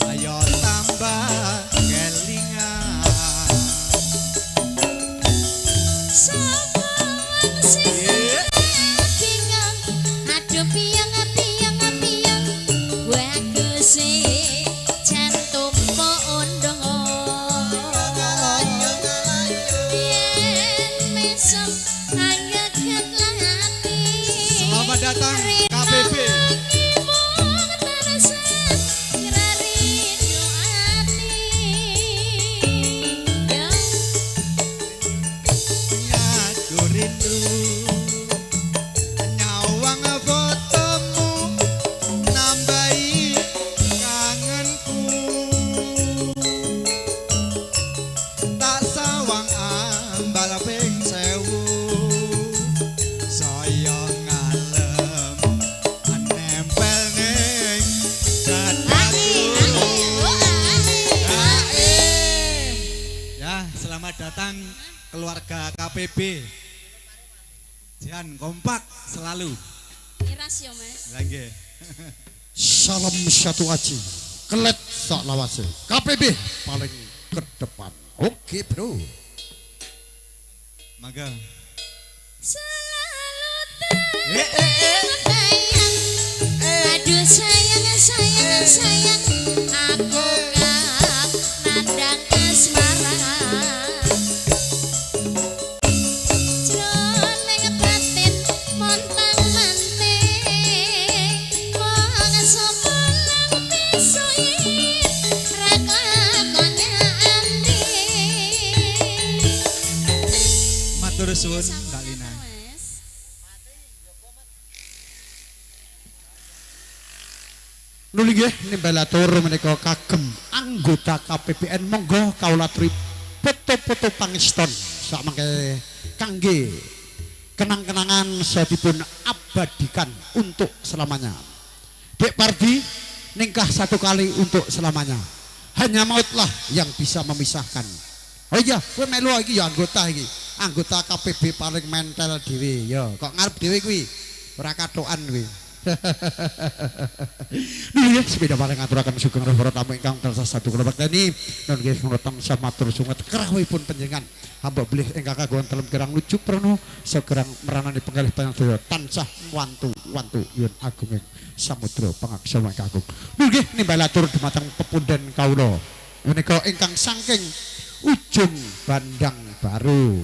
ayo tambah kelingan.
sapa wong sing bingung, aduh piyang piyang piyang, bagus sih jantung ondong. Yen besok anget ati.
Selamat datang KPP. Aku rindu nyawang fotomu nambahi kangenku. Tak sawang ambal ping 1000 saya ngalem nempel ning dadaku. Ya, selamat datang keluarga KPB. Jangan kompak selalu.
Miras yo Mas.
Lah nggih.
Salam satu aji, kelet sak lawase. KPB paling ke depan. Oke, bro.
Mangga.
Selalu terbayang. Aduh sayang sayang sayang, aku kang nandang asmara. Jroning batin montang manting, mong sapa lang bisa ra kelakon andi.
Matur suwun Mbak Lina.
Mas.
Nuli nggih nimbalatur menika kagem anggota KPPN monggo kawula aturi foto-foto pangeston sakmangke kangge kenang-kenangan saha dipun abadikan untuk selamanya. Dek Pardi ningkah satu kali untuk selamanya. Hanya mautlah yang bisa memisahkan. Oh iya, kowe melu iki ya anggota iki. Anggota KPB paling mentel dhewe ya. Kok ngarep dhewe kuwi? Ora kathokan kuwi. Nggih, sepeda paling ngaturaken sugeng para tamu ingkang tansah satu kula bakteni. Nun nggih kula tansah matur suwun kerawuhipun panjenengan. Hamba bilih ingkang kagungan dalem kirang lucu prana segerang meranani penggalih panjenengan sedaya tansah wantu-wantu yun agunging samudra pangaksa ingkang agung. Nggih nimbal atur dumateng pepunden kawula menika ingkang saking Ujung Bandang Baru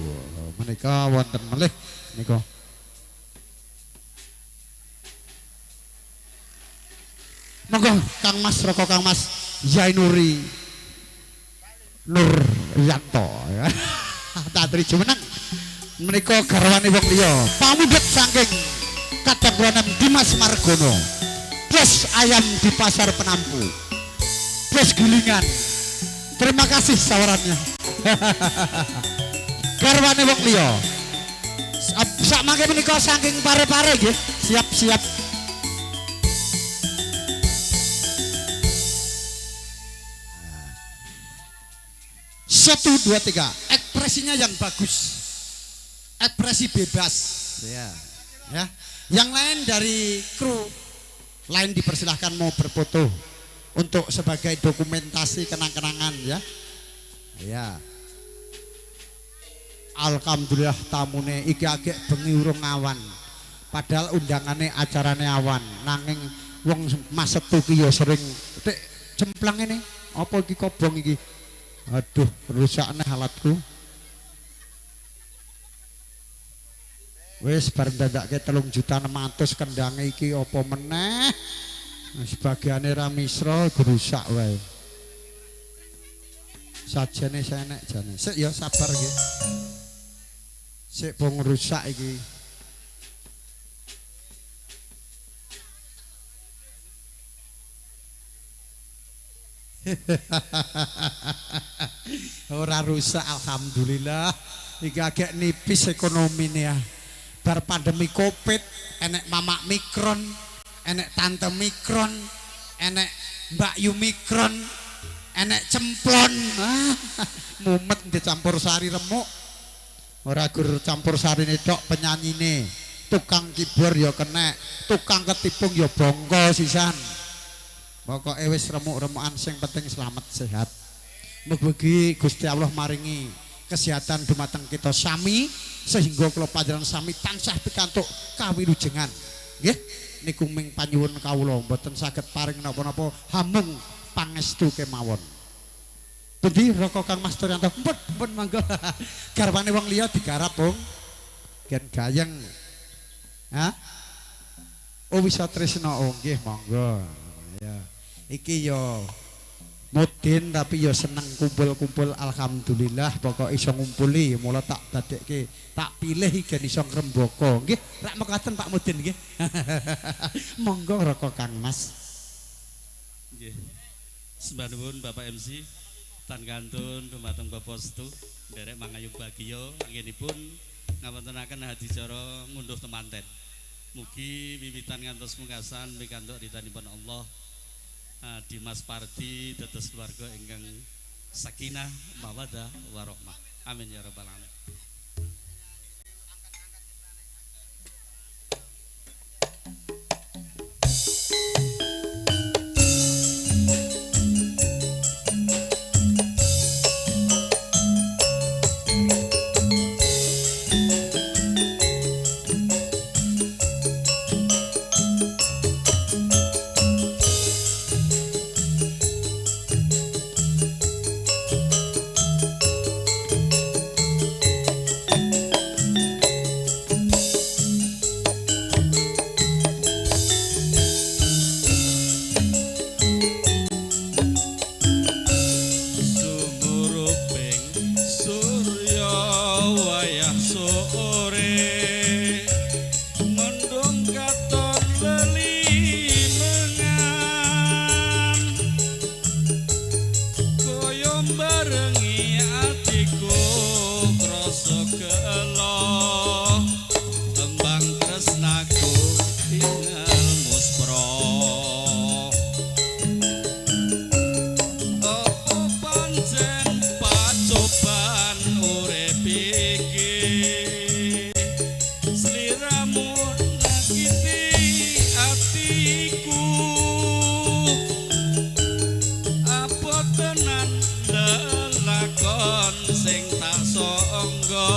menika wonten malih menika monggo Kang Mas Roko Kang Mas Yainuri Nur Yanto ya. Tatri jumeneng menika garwane wong liya pamundhut saking kadang kula Dimas Margono bos ayam di pasar Penampu bos gilingan terima kasih sawarannya. Garwane wong liya sak mangke menika saking pare-pare nggih siap-siap. Satu, dua, tiga. Ekspresinya yang bagus, ekspresi bebas. Ya, ya. Yang lain dari kru lain dipersilahkan mau berfoto untuk sebagai dokumentasi kenang-kenangan ya. Ya. Alhamdulillah tamune iki agek bengi urung awan. Padahal undangane acarane awan. Nanging wong Mas Setu ki ya sering tek cemplang ini. Apa iki kobong iki? Aduh, rusak nih alatku. Wis bar ndadake 3.600.000 kendange iki apa meneh? Sebagiane ra misra rusak wae. Sajane senek jane. Sik ya sabar nggih. Sik pong rusak iki. Ora rusak alhamdulillah. Iki agak nipis ekonomine ya. Bar pandemi Covid, enek mamak Mikron, enek tante Mikron, enek Mbak Yu Mikron, enek cemplon. Mumet dicampur sari remuk. Ora gur campur sarine tok penyanyine, tukang keyboard ya kenek, tukang ketipung ya bongko sisan. Pokoke wis remuk-remukan sing penting selamat sehat. Mugi-mugi Gusti Allah maringi kesehatan dumateng kita sami sehingga kula panjenengan sami tansah pikantuk kawilujengan. Nggih, niku ming panyuwun kawula mboten saged paring napa-napa hamung pangestu kemawon. Pundi roko Kang Mas Turyanto? Mpun, mpun monggo. Garwane wong liya digarap, Bung. Gen gayeng. Hah? Oh wisa tresna, oh nggih monggo. Ya. Iki yo mudin tapi yo seneng kumpul-kumpul alhamdulillah pokok iso ngumpuli mula tak dadekke tak pilih gen iso ngrembaka nggih rak mekaten Pak Mudin nggih. Monggo roko Kang Mas.
Nggih. Sembah nuwun Bapak MC tan kantun dumateng Bapak Setu nderek mangayu bagya anggenipun ngawontenaken adicara ngunduh temanten. Mugi wiwitan ngantos pungkasan mikantuk ridhanipun Allah. Dimas Pardi dados keluarga ingkang sakinah mawaddah warahmah. Amin ya rabbal alamin.
Thank
sangga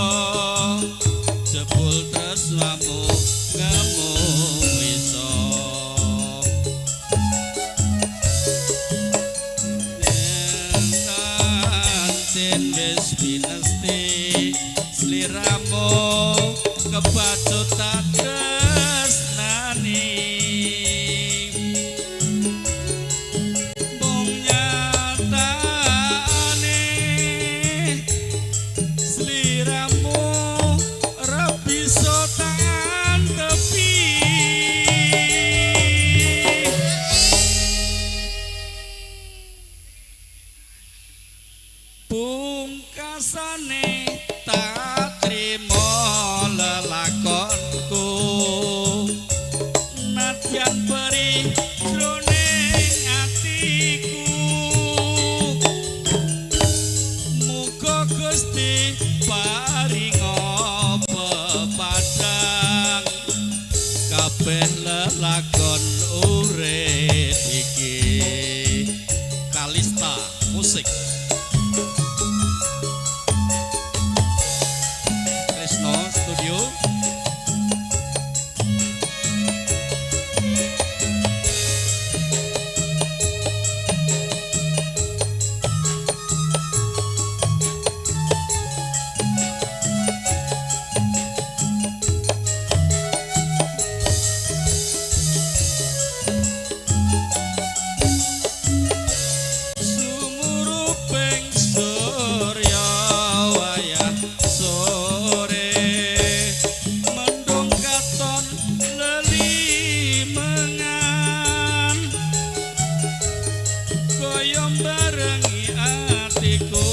jebul tresnamu ngemu wisa yen wis pinesti sliramu kebacut tak tresnani mung nyatane sliramu ora bisa tak antepi. Pungkasane tak trimo lelakonku nadyan perih jroning atiku muga Gusti paringa pepadang kabeh lelakon urip iki. Kalista Musik Tresno Studio. Sumuruping surya wayah sore mendung katon lelimengan kaya barengi atiku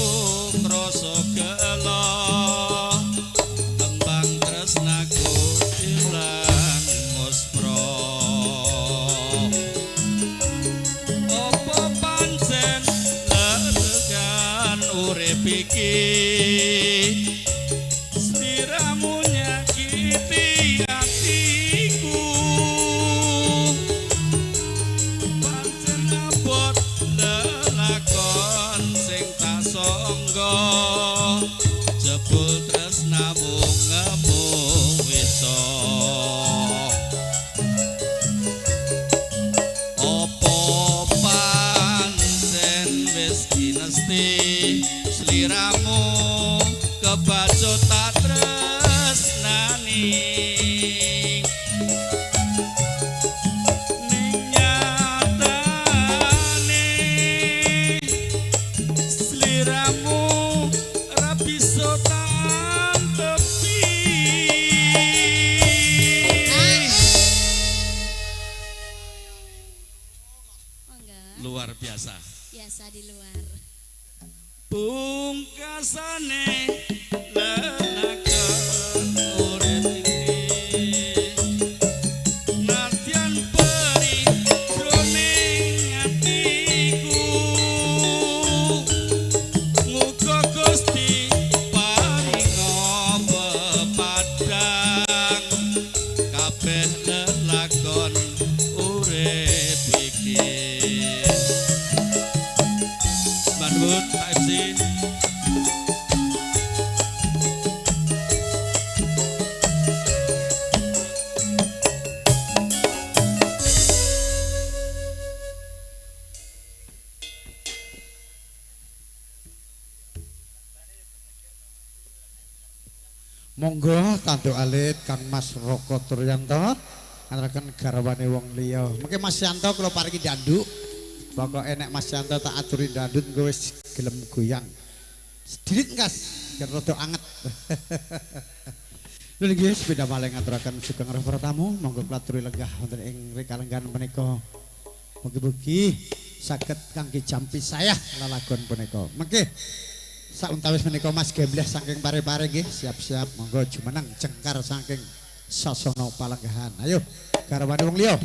krasa gelo tembang tresnaku ilang muspro. Apa pancen lelegan urip iki sliramu nyakiti atiku pancen abot lelakon sing tak sangga jebul tresnamu ngemu wisa. Apa pancen wis kinesti sliramu kebacut tak tresnani ning nyatane sliramu ora bisa tak antepi.
Monggo.
Luar biasa.
Biasa di luar.
Pungkasane lelakon urip iki nadyan perih jroning atiku muga Gusti paringa pepadang kabeh lelakon urip iki. Nuwun Pak MC.
Monggo tanduk alit Kang Mas Roko Turyanto ngaturaken garwane wong liya. Mengke Mas Yanto kula paringi danduk. Pokoke nek Mas Yanto tak aturi dandut engko wis gelem goyang. Sedilit engkas ben rada anget. Lho nggih sepeda malih ngaturaken sugeng rawuh para tamu, monggo kula aturi lenggah wonten ing rekalenggan menika. Mugi-mugi saged kangge jampi sayah lelagon punika. Mengke sauntawis menika Mas Gembleh saking Pare-pare nggih siap-siap monggo jumeneng jengkar saking sasana palenggahan. Ayo garwane wong liya.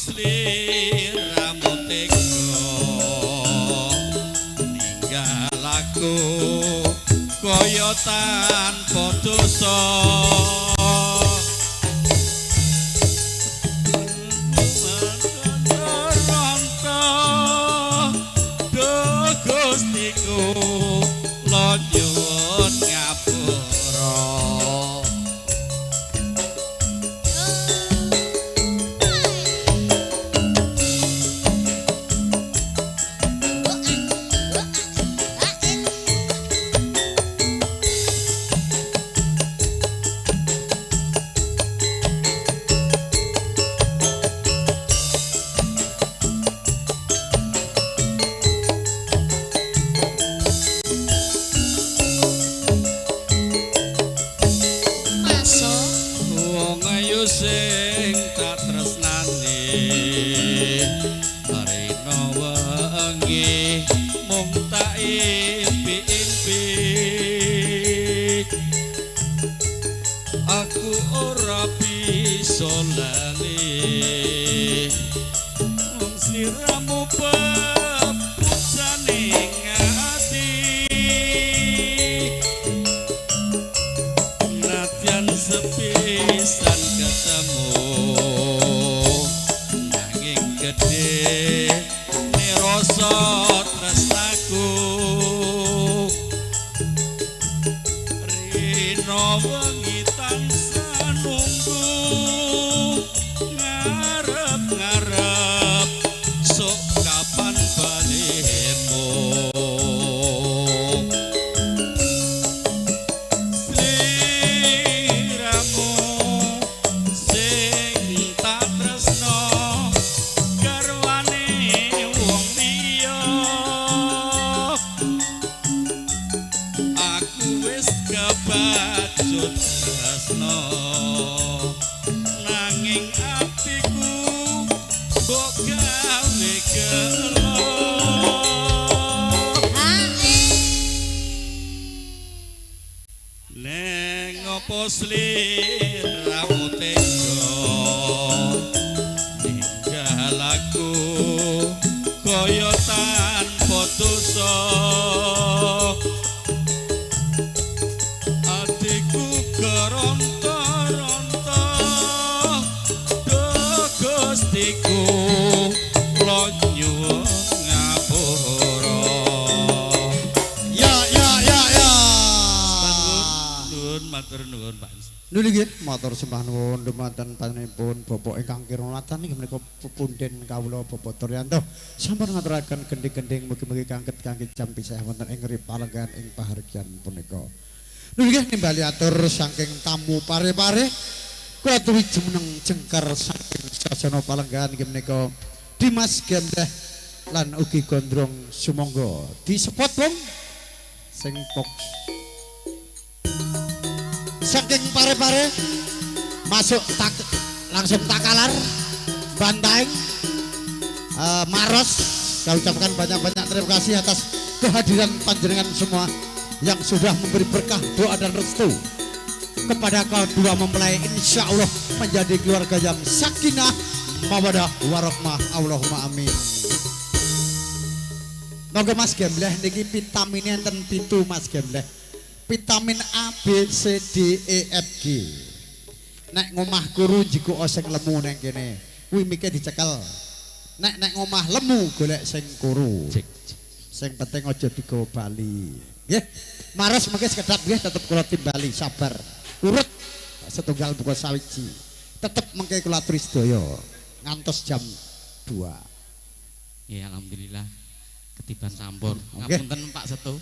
Sliramu tega ninggal aku kaya tanpa dosa. Gustiku kula nyuwun ngapura. Sing tak tresnani rina wengi mung tak impi-impi, aku ora bisa lali mung sliramu pepusane ati. Nadyan sepisan ketemu nanging gedhe rasa tresnaku, rina wengi tansah nunggu ngarep-ngarep sok kapan balimu. Sliramu sing tak tresno garwane wong liya, aku wis kebacut tresno nanging atiku mbok gawe gelo. Neng opo sliramu tega ninggal aku kaya tanpa dosa, atiku keronta-ronta duh Gustiku kula nyuwun ngapura.
Ya ya ya ya.
Nuwun matur nuwun Pak.
Nuli nggih matur sembah nuwun dumateng panjenenganipun Bapak ingkang kirnatan inggih menika pupunden kawula Bapak Turyanto sampun ngaturaken gendhing-gendhing mugi-mugi kangket kangge jam pisah wonten ing palenggahan ing pahargyan punika. Nuli nggih nimbali atur saking tamu pare-pare kula aturi jumeneng jengkar saking sasana palenggahan inggih menika Dimas Gembleh lan ugi Gondrong sumangga disepot wong sing pok saking pare-pare masuk tak, langsung Takalar, Bantaeng, Maros. Saya ucapkan banyak-banyak terima kasih atas kehadiran panjenengan semua yang sudah memberi berkah doa dan restu kepada kedua mempelai. Insya Allah menjadi keluarga yang sakinah, mawadah, warahmah. Allahumma amin. Monggo Mas Gembleh niki vitamine enten 7 Mas Gembleh. Vitamin A, B, C, D, E, F, G. Nek ngomah kuru jiko sing lemu neng kene, kuwi mike dicekel. Nek nek ngomah lemu golek sing kuru. Sing penting aja digawa bali. Nggih. Maros mengke sekedap nggih tetep kula timbali, sabar. Urut setunggal buka sawiji. Tetep mengke kula aturi sedaya ngantos jam 2.
Nggih, alhamdulillah ketiban sampun. Ngapunten Pak Setu.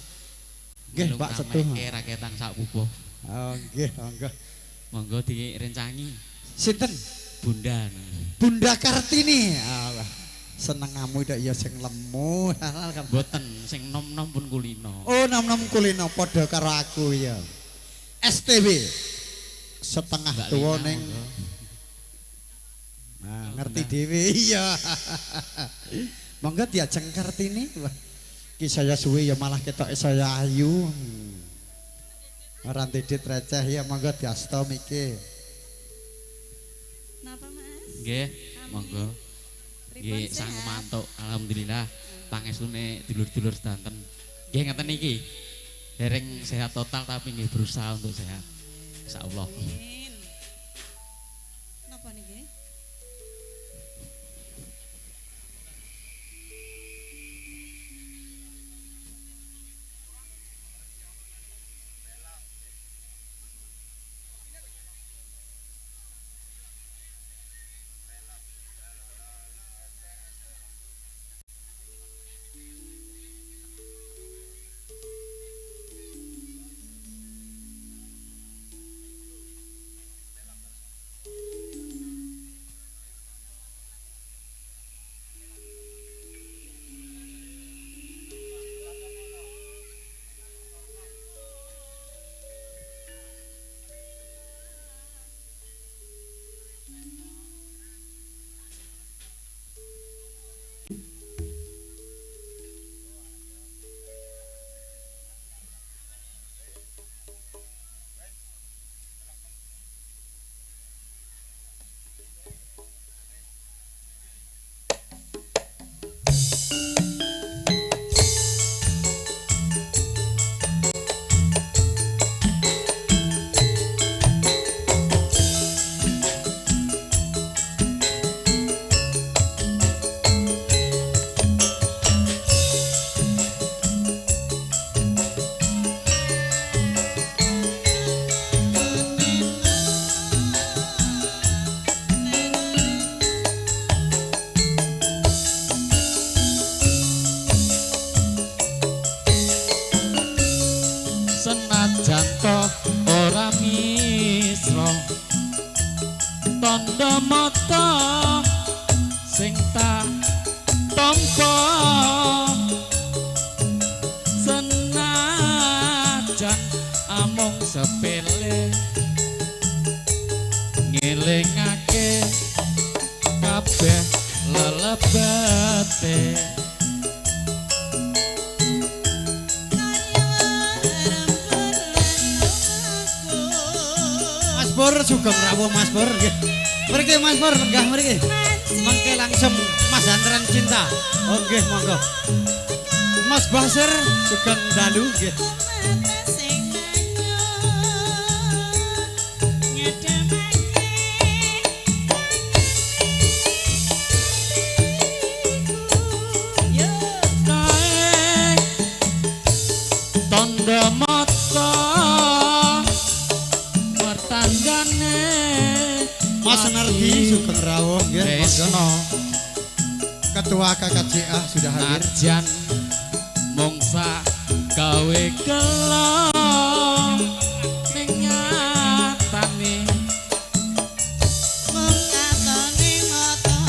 Nggih Pak Setu.
Raketan sak pupuh.
Oh nggih, monggo.
Monggo direncangi.
Sinten?
Bunda.
Bunda Kartini. Allah, senengamu dak ya sing lemu.
Mboten, sing nom-nom pun kulino.
Oh, nom-nom kulino padha karo aku ya. STW. Setengah tuwa ning. Nah, ngerti dhewe iya. Monggo diajeng Kartini. Wah. Ki saya suwe ya malah ketoke saya ayu. Ora ndedit receh ya monggo diasta miki.
Napa Mas?
Nggih, monggo. Nggih, sang mantuk. Alhamdulillah pangestune dulur-dulur sedanten. Nggih ngeten iki. Dereng sehat total tapi nggih berusaha untuk sehat. Insyaallah.
Amin. Napa niki?
Senajan to ora misra tandha mata sing tak tampa senajan amung sepele ngelingake kabeh lelebete.
Mas Pur sugeng rawuh Mas Pur nggih. Mriki Mas Pur lenggah mriki. Mengke langsung Mas Antran Cinta. Oh nggih monggo. Mas Basir sugeng dalu nggih.
Tandha mata mertandane
Mas Nardi sugeng rawuh nggih monggo. Ketua KKJA sudah hadir.
Najan mongsa gawe gelo ning nyatane
mung katone mata.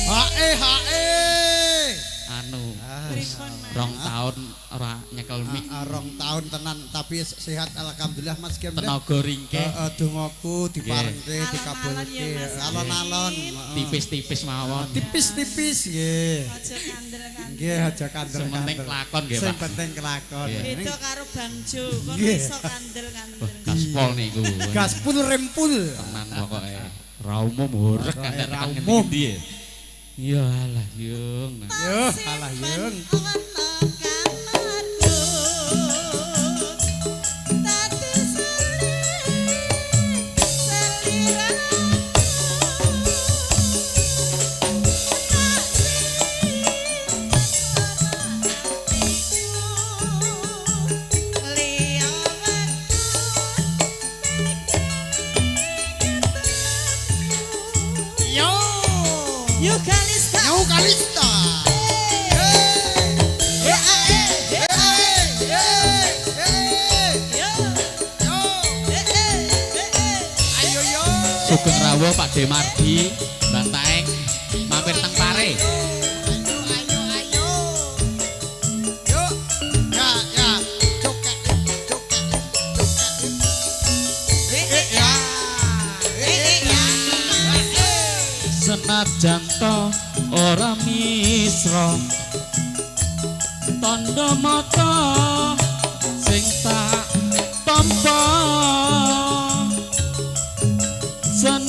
Hae hae.
Anu rong tahun ora nyekel mik.
Rong tahun tenan tapi sehat alhamdulillah Mas Gem.
Tenaga ringkeh.
Heeh, dongaku diparengke dikabulke. Alon-alon.
Tipis-tipis mawon.
Tipis-tipis nggih.
Aja kandel-kandel.
Nggih, aja kandel-kandel.
Sing penting kelakon nggih, Pak.
Sing penting kelakon.
Beda karo Bang Jo, kon iso kandel-kandel.
Gaspol niku.
Gaspol rempul.
Tenan pokoke. Ra umum horeg
ra umum.
Ya alah yung.
Yo alah yung. Kalista.
Sugeng rawuh Pak Demardi Bantaeng mampir teng Pare.
Ayo ayo ayo. Yo ya ya cokek cokek cokek. Ya. Ya.
Senajan to ora misra tandha mata sing tak tampa senajan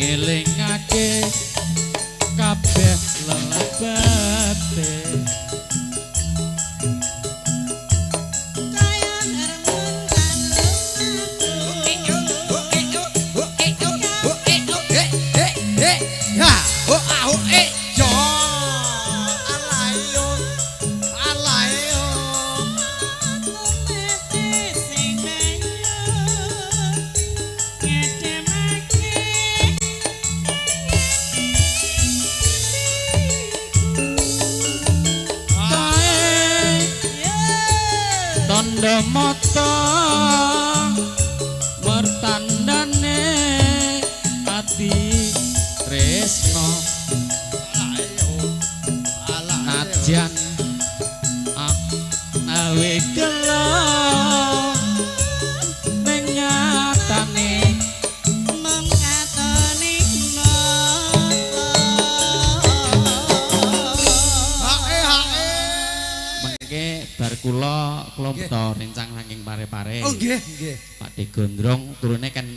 Ngelingake kabeh lelebate
Kaya hermun lan lumaku.
Ya, oh ah oh eh yo. Alayo. Alayo.
Kumete sing ayu ngedemake
Kae tondo mata mertandane ati tresno najan awe gelo ning nyatane
mung katone mata.
Hae hae.
Mengke bar kula kula beto rencang saking pare-pare.
Oh nggih, nggih.
Pak De Gondrong turune kan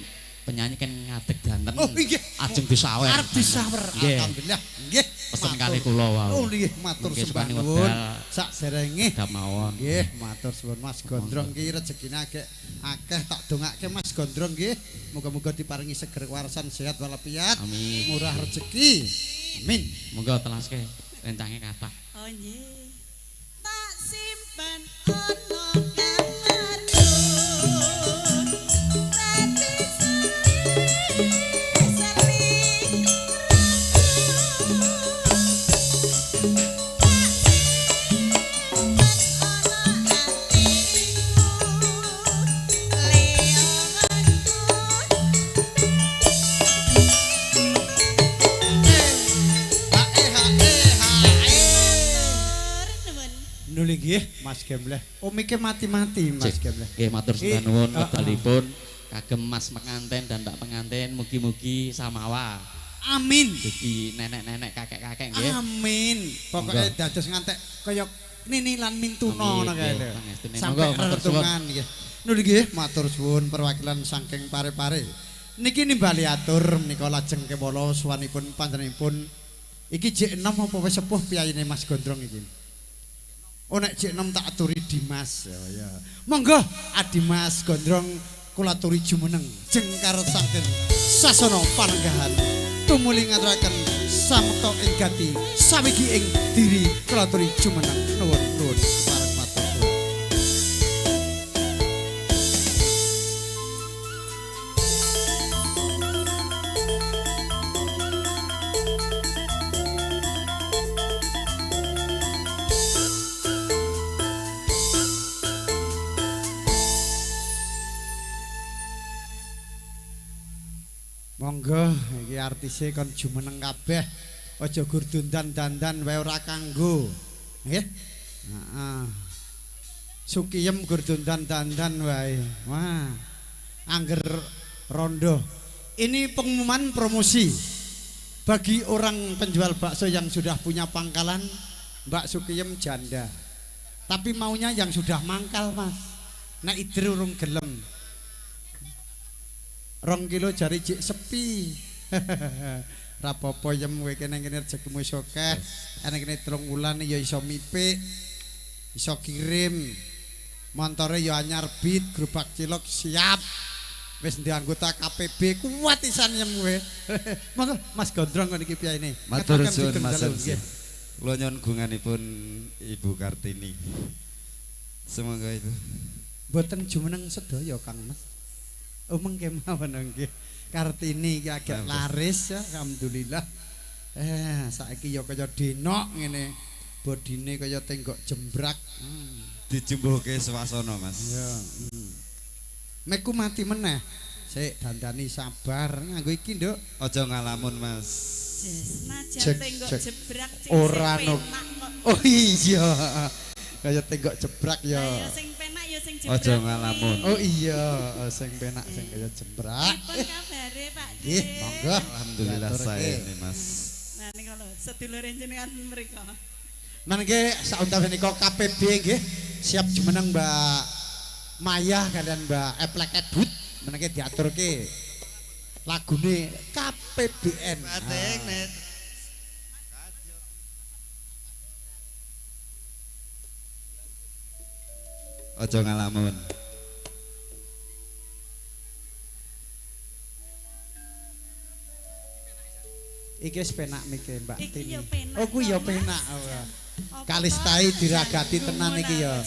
penyanyi kan ngadeg danten.
Oh nggih.
Ajeng disawer.
Arep disawer.
Nggih.
Alhamdulillah. Nggih.
Pesen
Matur.
kali kula wau.
Oh nggih, matur
Mengke
sembah
sukani
nuwun.
wedal.
Sakderenge
Sedap mawon.
nggih, matur suwun Mas Gondrong ki rezekine akeh akeh tak dongake Mas Gondrong nggih. Muga-muga diparingi seger kewarasan sehat walafiat.
Amin.
Murah rezeki. Amin.
Monggo telaske rencange kathah.
Oh nggih. Tak simpen ana kamarku. Dadi seli
Hae hae hae. Nuli nggih Mas Gembleh. Omike mati-mati Mas
Cek.
Gembleh.
Nggih matur
Ih,
sembah nuwun
ah, ah.
wedalipun kagem Mas penganten dan Mbak penganten mugi-mugi samawa.
Amin.
Dugi nenek-nenek kakek-kakek nggih.
Amin. Pokoke
Monggo.
dados ngantek kaya nini lan mintuna
Amin,
ngono kae
nggih,
lho.
pangestune.
Sampai
Monggo, matur suwun.
rertungan nggih. Nuli nggih matur suwun perwakilan saking pare-pare. Niki nimbali atur menika lajeng kewala suwanipun panjenenganipun iki jek enom apa wis sepuh piyayine Mas Gondrong iki? Oh nek jek enom tak aturi Dimas. Ya ya. Monggo Adimas Gondrong kula aturi jumeneng jengkar saking sasana panenggahan tumuli ngaturaken samekta ing gati sawigi ing diri kula aturi jumeneng nuwun nuwun pareng matur suwun. Monggo iki artise kon jumeneng kabeh. Aja gur dandan-dandan wae ora kanggo. Nggih. Heeh. Sukiyem gur dandan-dandan wae. Wah. Angger rondo. Ini pengumuman promosi bagi orang penjual bakso yang sudah punya pangkalan, Mbak Sukiyem janda. Tapi maunya yang sudah mangkal, Mas. Nek idir urung gelem. 2 kilo jari jik sepi. Rapopo yem kowe kene kene rezekimu iso akeh. Ene kene 3 wulan ya iso mipik. Iso kirim. Montore ya anyar bit, gerobak cilok siap. Wis ndek anggota KPB kuat isan yem kowe. Monggo Mas Gondrong kon iki piyayine.
Matur
Ngetokake
suwun
sugeng
Mas
dalu,
MC.
nggih.
Kula nyuwun gunganipun Ibu Kartini. Semoga Ibu.
Mboten jumeneng sedaya Kang Mas. Oh mengke mawon nggih. Kartini iki agak laris ya, alhamdulillah. Saiki ya kaya denok ngene. Bodine kaya tenggok jembrak.
Dijumbuhke swasana, Mas.
Ya. Mekku mati meneh. Sik dandani sabar nganggo iki, Nduk.
Aja ngalamun, Mas.
Najan
Cek,
tenggok
cek.
jebrak sing
Ora
sing
no.
penak kok.
Oh iya. Kaya tenggok jebrak ya.
Lah ya sing penak ya sing jebrak.
Aja ngalamun.
Oh iya, sing penak sing kaya jembrak.
Pripun kabare Pak De?
Nggih, monggo.
Alhamdulillah
Diaturke.
saya ini, Mas.
Nah nika lho sedulure jenengan mriko.
Mangke sauntawis nika KPB nggih siap jumeneng Mbak Maya kalian Mbak Eplek Edut menengke diaturke lagune KPB.
PBN.
Ojo ngalamun.
Iki wis penak mike Mbak Tini.
Oh
kuwi ya penak. Kalistai diragati tenan iki ya.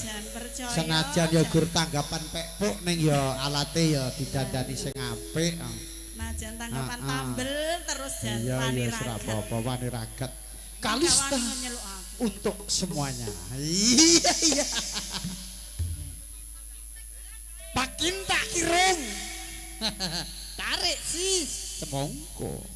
Senajan ya gur tanggapan pekpuk ning ya alate ya didandani sing apik.
Najan tanggapan tambel terus jan wani ragat.
Iya ya apa-apa wani ragat. Kalista untuk semuanya. Iya iya. Pakin tak kirung. Tarik sis. Semongko.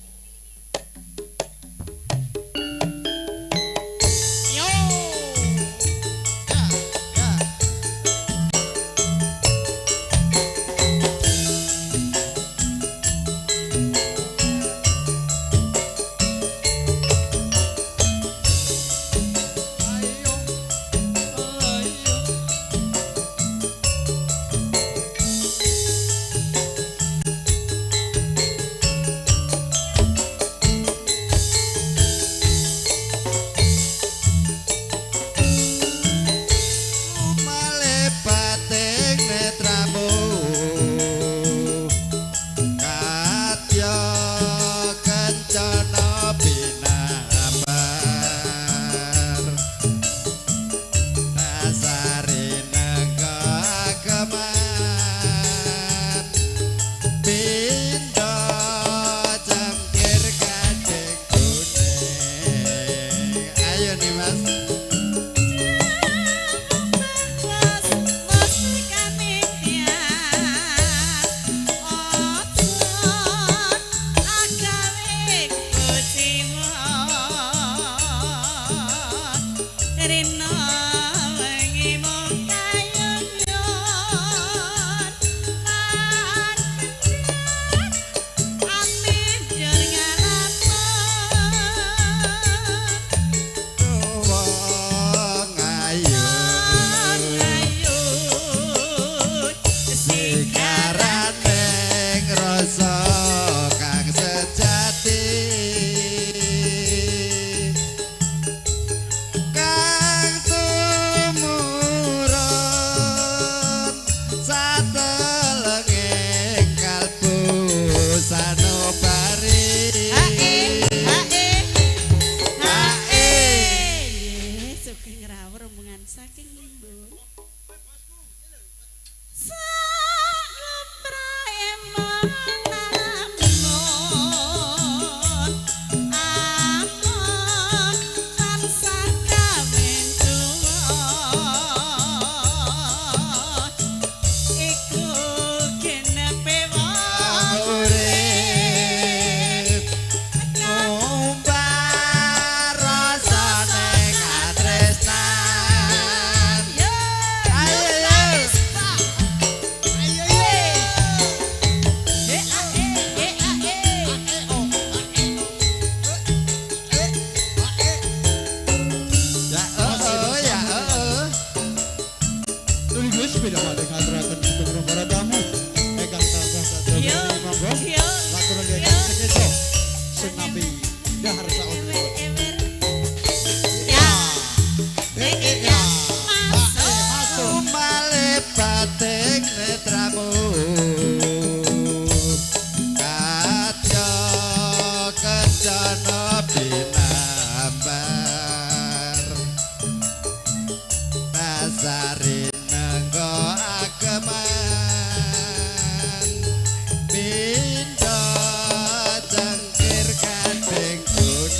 Cengkir kadeng kuning.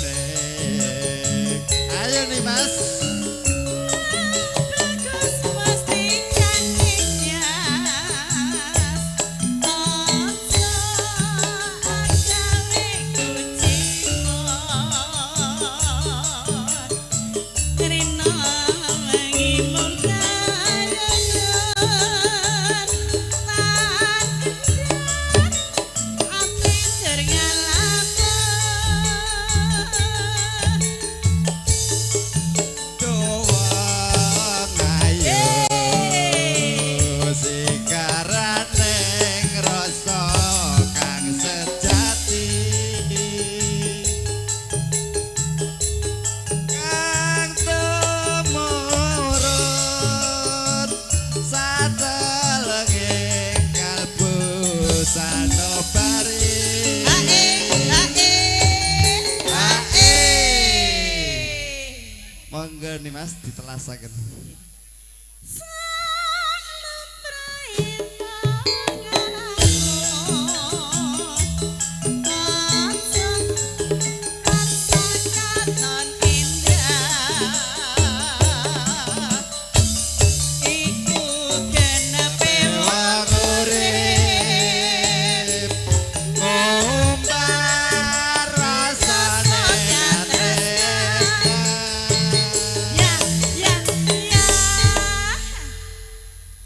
Monggo nih Mas ditelasaken.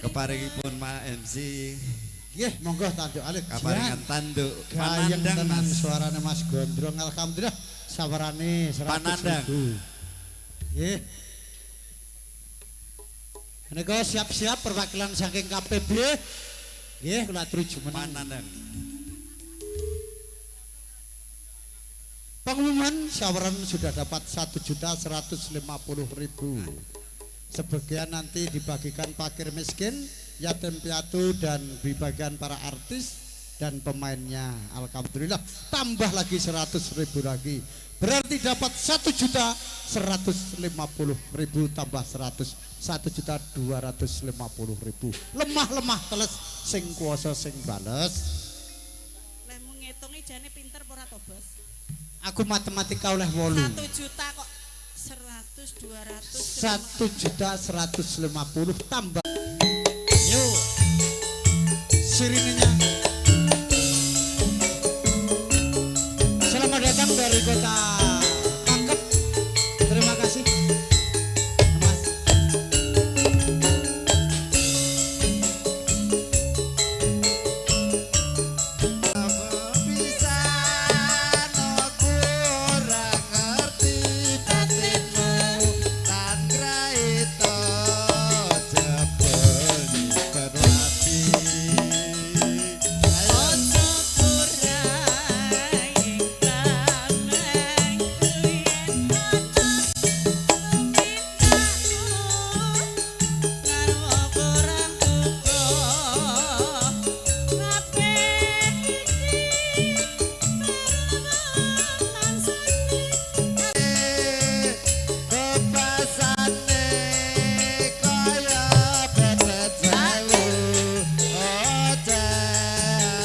Keparingipun Ma MC.
Nggih, monggo tanduk alif.
Kaparingan tanduk.
Panandang tenan suarane Mas Gondrong, alhamdulillah sawerane 100.000. Nggih. Menika siap-siap perwakilan saking KPB. Nggih, kula aturi jumeneng.
Panandang.
Pengumuman saweran sudah dapat 1.150.000. Sebagian nanti dibagikan fakir miskin, yatim piatu, dan dibagikan para artis dan pemainnya. Alhamdulillah, tambah lagi 100.000 lagi. Berarti dapat 1.150.000 tambah 100, 1.250.000. Lemah-lemah teles sing kuasa sing bales.
Lehmu ngitungi jane pinter apa ora to, Bos?
Aku matematika oleh 8.
1 juta kok 100, 200,
1.150.000 tambah. Yuk. Sirine